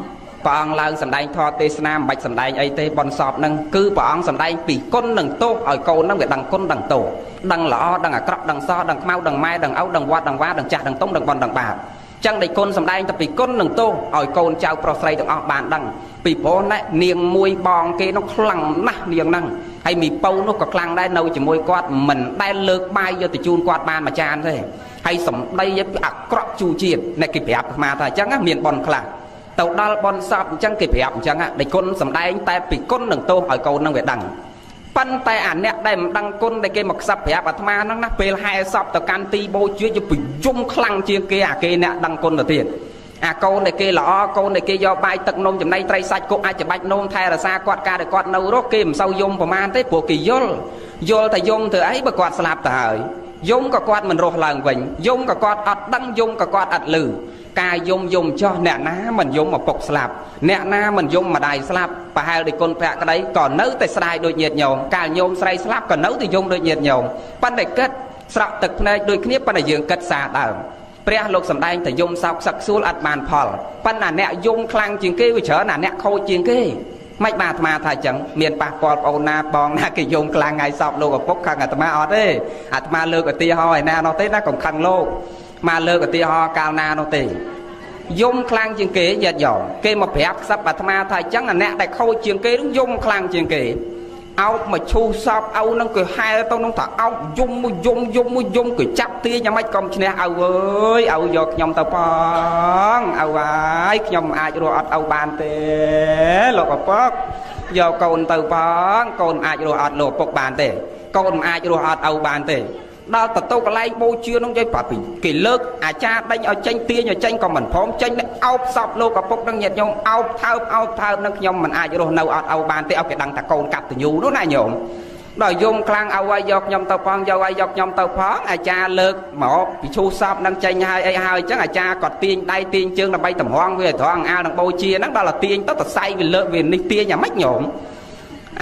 ព្រះអង្គឡើងសម្ដែងធម៌ទេសនាមិនបាច់សម្ដែងអីទេប៉ុនសពហ្នឹងគឺព្រះអង្គសម្ដែងពីគុណនិងទោសឲ្យកូនហ្នឹងវាដឹងគុណដឹងទោសដឹងល្អដឹងអាក្រក់ដឹងសដឹងខ្មៅដឹងម៉ែដឹងឪដឹងវត្តដឹងវាដឹងចាស់ដឹងទុំដឹងប៉ុនដឹងបាបចឹងដែលគុណសម្ដែងតែពីគុណនិងទោសឲ្យកូនចៅប្រុសស្រីទាំងអស់បានដឹងពីព្រោះណែនាងមួយបងគេនោះខ្លាំងណាស់នាងហ្នឹងហើយមីពៅនោះក៏ខ្លាំងដែរនៅជាមួយគាត់មិនដែលលើកបាយយកទៅជូនគាត់បានមួយចានទេហើយសម្ដីអាក្រក់ជូរជាតិអ្នកគេប្រាប់អាត្មាថាអញ្ចឹងមានប៉ុនខ្លះ ទៅដល់បនសពអញ្ចឹងគេប្រាប់អញ្ចឹងដេចគុណសំដែងតែពីគុណនឹងទោសឲ្យកូននឹងវាដឹងប៉ុន្តែអាអ្នកដែលមិនដឹងគុណដែលគេមកខ្សឹបប្រាប់អាត្មាហ្នឹងណាពេលហែសពទៅកាន់ទីបូជាជាយំខ្លាំងជាងគេអាគេអ្នកដឹងគុណទៅទៀតអាកូនដែលគេល្អកូនដែលគេយកបាយទឹកនំចំណីត្រីសាច់គុកអាចច្បាច់នោមថែរក្សាគាត់ការដែលគាត់នៅរស់គេមិនសូវយំប្រមាណទេព្រោះគេយល់តែយំធ្វើអីបើគាត់ស្លាប់ទៅហើយយំក៏គាត់មិនរស់ឡើងវិញយំក៏គាត់អត់ដឹងយំក៏គាត់អត់ឮការយំយំចោះអ្នកណាមិនយំឪពុកស្លាប់អ្នកណាមិនយំម្ដាយស្លាប់ប្រហែលដូចគុណភក្តីក៏នៅតែស្ដាយដូចញាតិញោមកាលញោមស្រីស្លាប់ក៏នៅតែយំដូចញាតិញោមប៉ុន្តែគិតស្រក់ទឹកភ្នែកដូចគ្នាប៉ុន្តែយើងគិតសារដើមព្រះលោកសំដែងតែយំសោកសឹកសួលអត់បានផលប៉ុន្តែអ្នកយំខ្លាំងជាងគេវាច្រើនណាអ្នកខូចជាងគេមិនបានអាត្មាថាអញ្ចឹងមានប៉ះពាល់ប្អូនណាបងណាគេយំខ្លាំងថ្ងៃសពលោកឪពុកខឹងអាត្មាអត់ទេអាត្មាលើកឧទាហរណ៍ឯណានោះទេណាកុំខឹងលោកមកលើកឧទាហរណ៍កាលណានោះទេយំខ្លាំងជាងគេញាតិញោមគេមកប្រាប់ខ្សឹបអាត្មាថាអញ្ចឹងអ្នកដែលខូចជាងគេនោះយំខ្លាំងជាងគេអោបមកឈូសសពឪនឹងគេហែទៅនឹងថាអោបយំមួយយំយំមួយយំគេចាប់ទាញយ៉ាងម៉េចកុំឈ្នះឪអើយឪយកខ្ញុំទៅផងឪហើយខ្ញុំមិនអាចរស់អត់ឪបានទេលោកឪពុកយកកូនទៅផងកូនអាចរស់អត់លោកឪពុកបានទេកូនមិនអាចរស់អត់ឪបានទេដល់ទៅកន្លែងបូជានោះយាយប្រាប់គេលើកអាចារ្យដេញឲ្យចេញទាញឲ្យចេញក៏មិនព្រមចេញអោបសពលោកឪពុកនឹងញាតិញោមអោបថើបអោបថើបនឹងខ្ញុំមិនអាចរស់នៅអត់ឪបានទេឲ្យគេដឹងថាកូនកតញ្ញូនោះណាញោមដល់យំខ្លាំងឲ្យឲ្យយកខ្ញុំទៅផងយកឲ្យយកខ្ញុំទៅផងអាចារ្យលើកមកពិឈូសពនឹងចេញហើយអីហើយអញ្ចឹងអាចារ្យក៏ទាញដៃទាញជើងដើម្បីតម្រង់វាឲ្យត្រង់អាលនឹងបូជាហ្នឹងដល់តែទាញទៅតសៃវាលើកវានេះទាញអាម៉េចញោម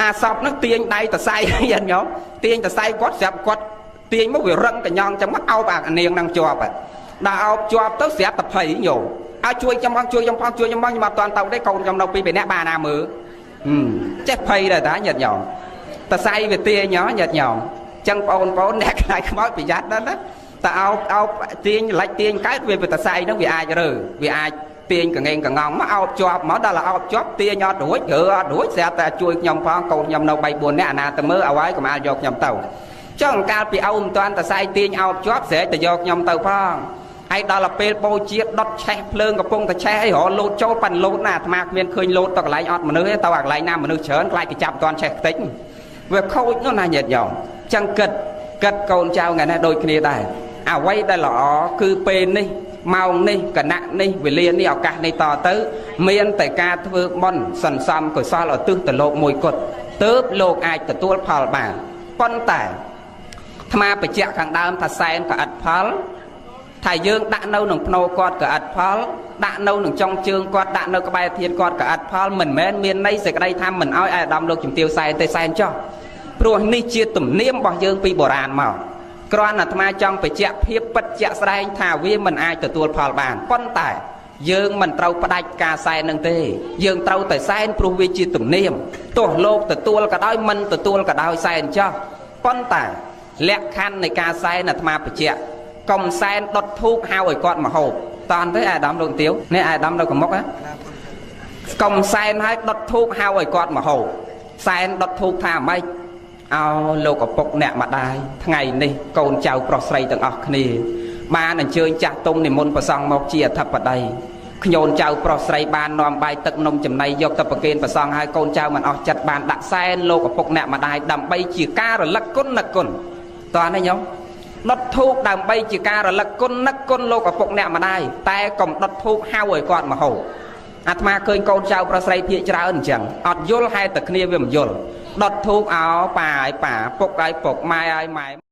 អាសពហ្នឹងទាញដៃតសៃញាតិញោមទាញតសៃគាត់ស្រាប់គាត់ទាញមកវារឹងកញ្ញងចឹងមកអោបអានាងនឹងជាប់ដល់អោបជាប់ទៅស្រាប់តែភ័យញោមឲ្យជួយខ្ញុំផងជួយខ្ញុំផងជួយខ្ញុំផងខ្ញុំអត់តាន់ទៅទេកូនខ្ញុំនៅពីរនាក់បានណាមើលចេះភ័យដែរតាញាតិញោមតសៃវាទាញញាតិញោមចឹងបងប្អូនអ្នកខ្លាចខ្មោចប្រយ័ត្នណាស់ណាតអោបអោបទាញលិចទាញកើតវាតសៃហ្នឹងវាអាចរើវាអាចទាញកងេងកងងមកអោបជាប់មកដល់អោបជាប់ទាញអត់រួចរើអត់រួចស្រាប់តែជួយខ្ញុំផងកូនខ្ញុំនៅ3 4នាក់អាណាទៅមើលឲ្យហើយកុំអាចយកខ្ញុំទៅចង់កាលពីឪមិនទាន់តសៃទាញអោបជាប់ស្រែកទៅយកខ្ញុំទៅផងហើយដល់ទៅពេលបូជាដុតឆេះភ្លើងកំពុងតែឆេះអីរលោតចូលប៉ាន់លោតណាអាត្មាគ្មានឃើញលោតទៅកន្លែងអត់មនុស្សទេទៅអាកន្លែងណាមនុស្សច្រើនខ្លាចគេចាប់មិនទាន់ឆេះខ្ទេចវាខូចនោះណាញាតិញោមចឹងគិតកូនចៅថ្ងៃនេះដូចគ្នាដែរអ្វីដែលល្អគឺពេលនេះម៉ោងនេះគណៈនេះវេលានេះឱកាសនេះតទៅមានតែការធ្វើបុណ្យសន្សំកុសលឧទ្ទិសទៅលោកមួយគត់ទើបលោកអាចទទួលផលបានប៉ុន្តែអាត្មាបញ្ជាក់ខាងដើមថាសែនក៏ឥតផលថាយើងដាក់នៅក្នុងភ្នោគាត់ក៏ឥតផលដាក់នៅក្នុងចុងជើងគាត់ដាក់នៅក្បែរធានគាត់ក៏ឥតផលមិនមែនមានន័យសេចក្តីថាមិនឲ្យអាដាមលោកជំទាវសែនទេសែនចោះព្រោះនេះជាទំនៀមរបស់យើងពីបុរាណមកគ្រាន់អាត្មាចង់បញ្ជាក់ភាពពិតជាក់ស្ដែងថាវាមិនអាចទទួលផលបានប៉ុន្តែយើងមិនត្រូវផ្ដាច់ការសែននឹងទេយើងត្រូវតែសែនព្រោះវាជាទំនៀមទោះលោកទទួលក៏ដោយមិនទទួលក៏ដោយសែនចោះប៉ុន្តែលក្ខខណ្ឌនៃការសែនអាត្មាបញ្ជាក់កុំសែនដុតធូបហៅឲ្យគាត់មកហូបតាន់ទេអាដាមលោកទាវនេះអាដាមនៅកុំមុខកុំសែនឲ្យដុតធូបហៅឲ្យគាត់មកហូបសែនដុតធូបថាម៉េចអោលោកឪពុកអ្នកម្ដាយថ្ងៃនេះកូនចៅប្រុសស្រីទាំងអស់គ្នាបានអញ្ជើញចាស់ទុំនិមន្តព្រះសង្ឃមកជាអធិបតីខ្ញុំចៅប្រុសស្រីបាននាំបាយទឹកនំចំណីយកទៅប្រគេនព្រះសង្ឃហើយកូនចៅមិនអស់ចិត្តបានដាក់សែនលោកឪពុកអ្នកម្ដាយដើម្បីជាការរលឹកគុណនឹកគុណតោះនេះញោមដុតធូបដើម្បីជាការរលឹកគុណនឹកគុណលោកឪពុកអ្នកម្ដាយតែកុំដុតធូបហៅឲ្យគាត់មកហូបអាត្មាឃើញកូនចៅប្រុសស្រីភាកច្រើនអញ្ចឹងអត់យល់ហេតុតែគ្នាវាមិនយល់ដុតធូបអោប៉ាឲ្យប៉ាពុកឲ្យពុកម៉ែឲ្យម៉ែ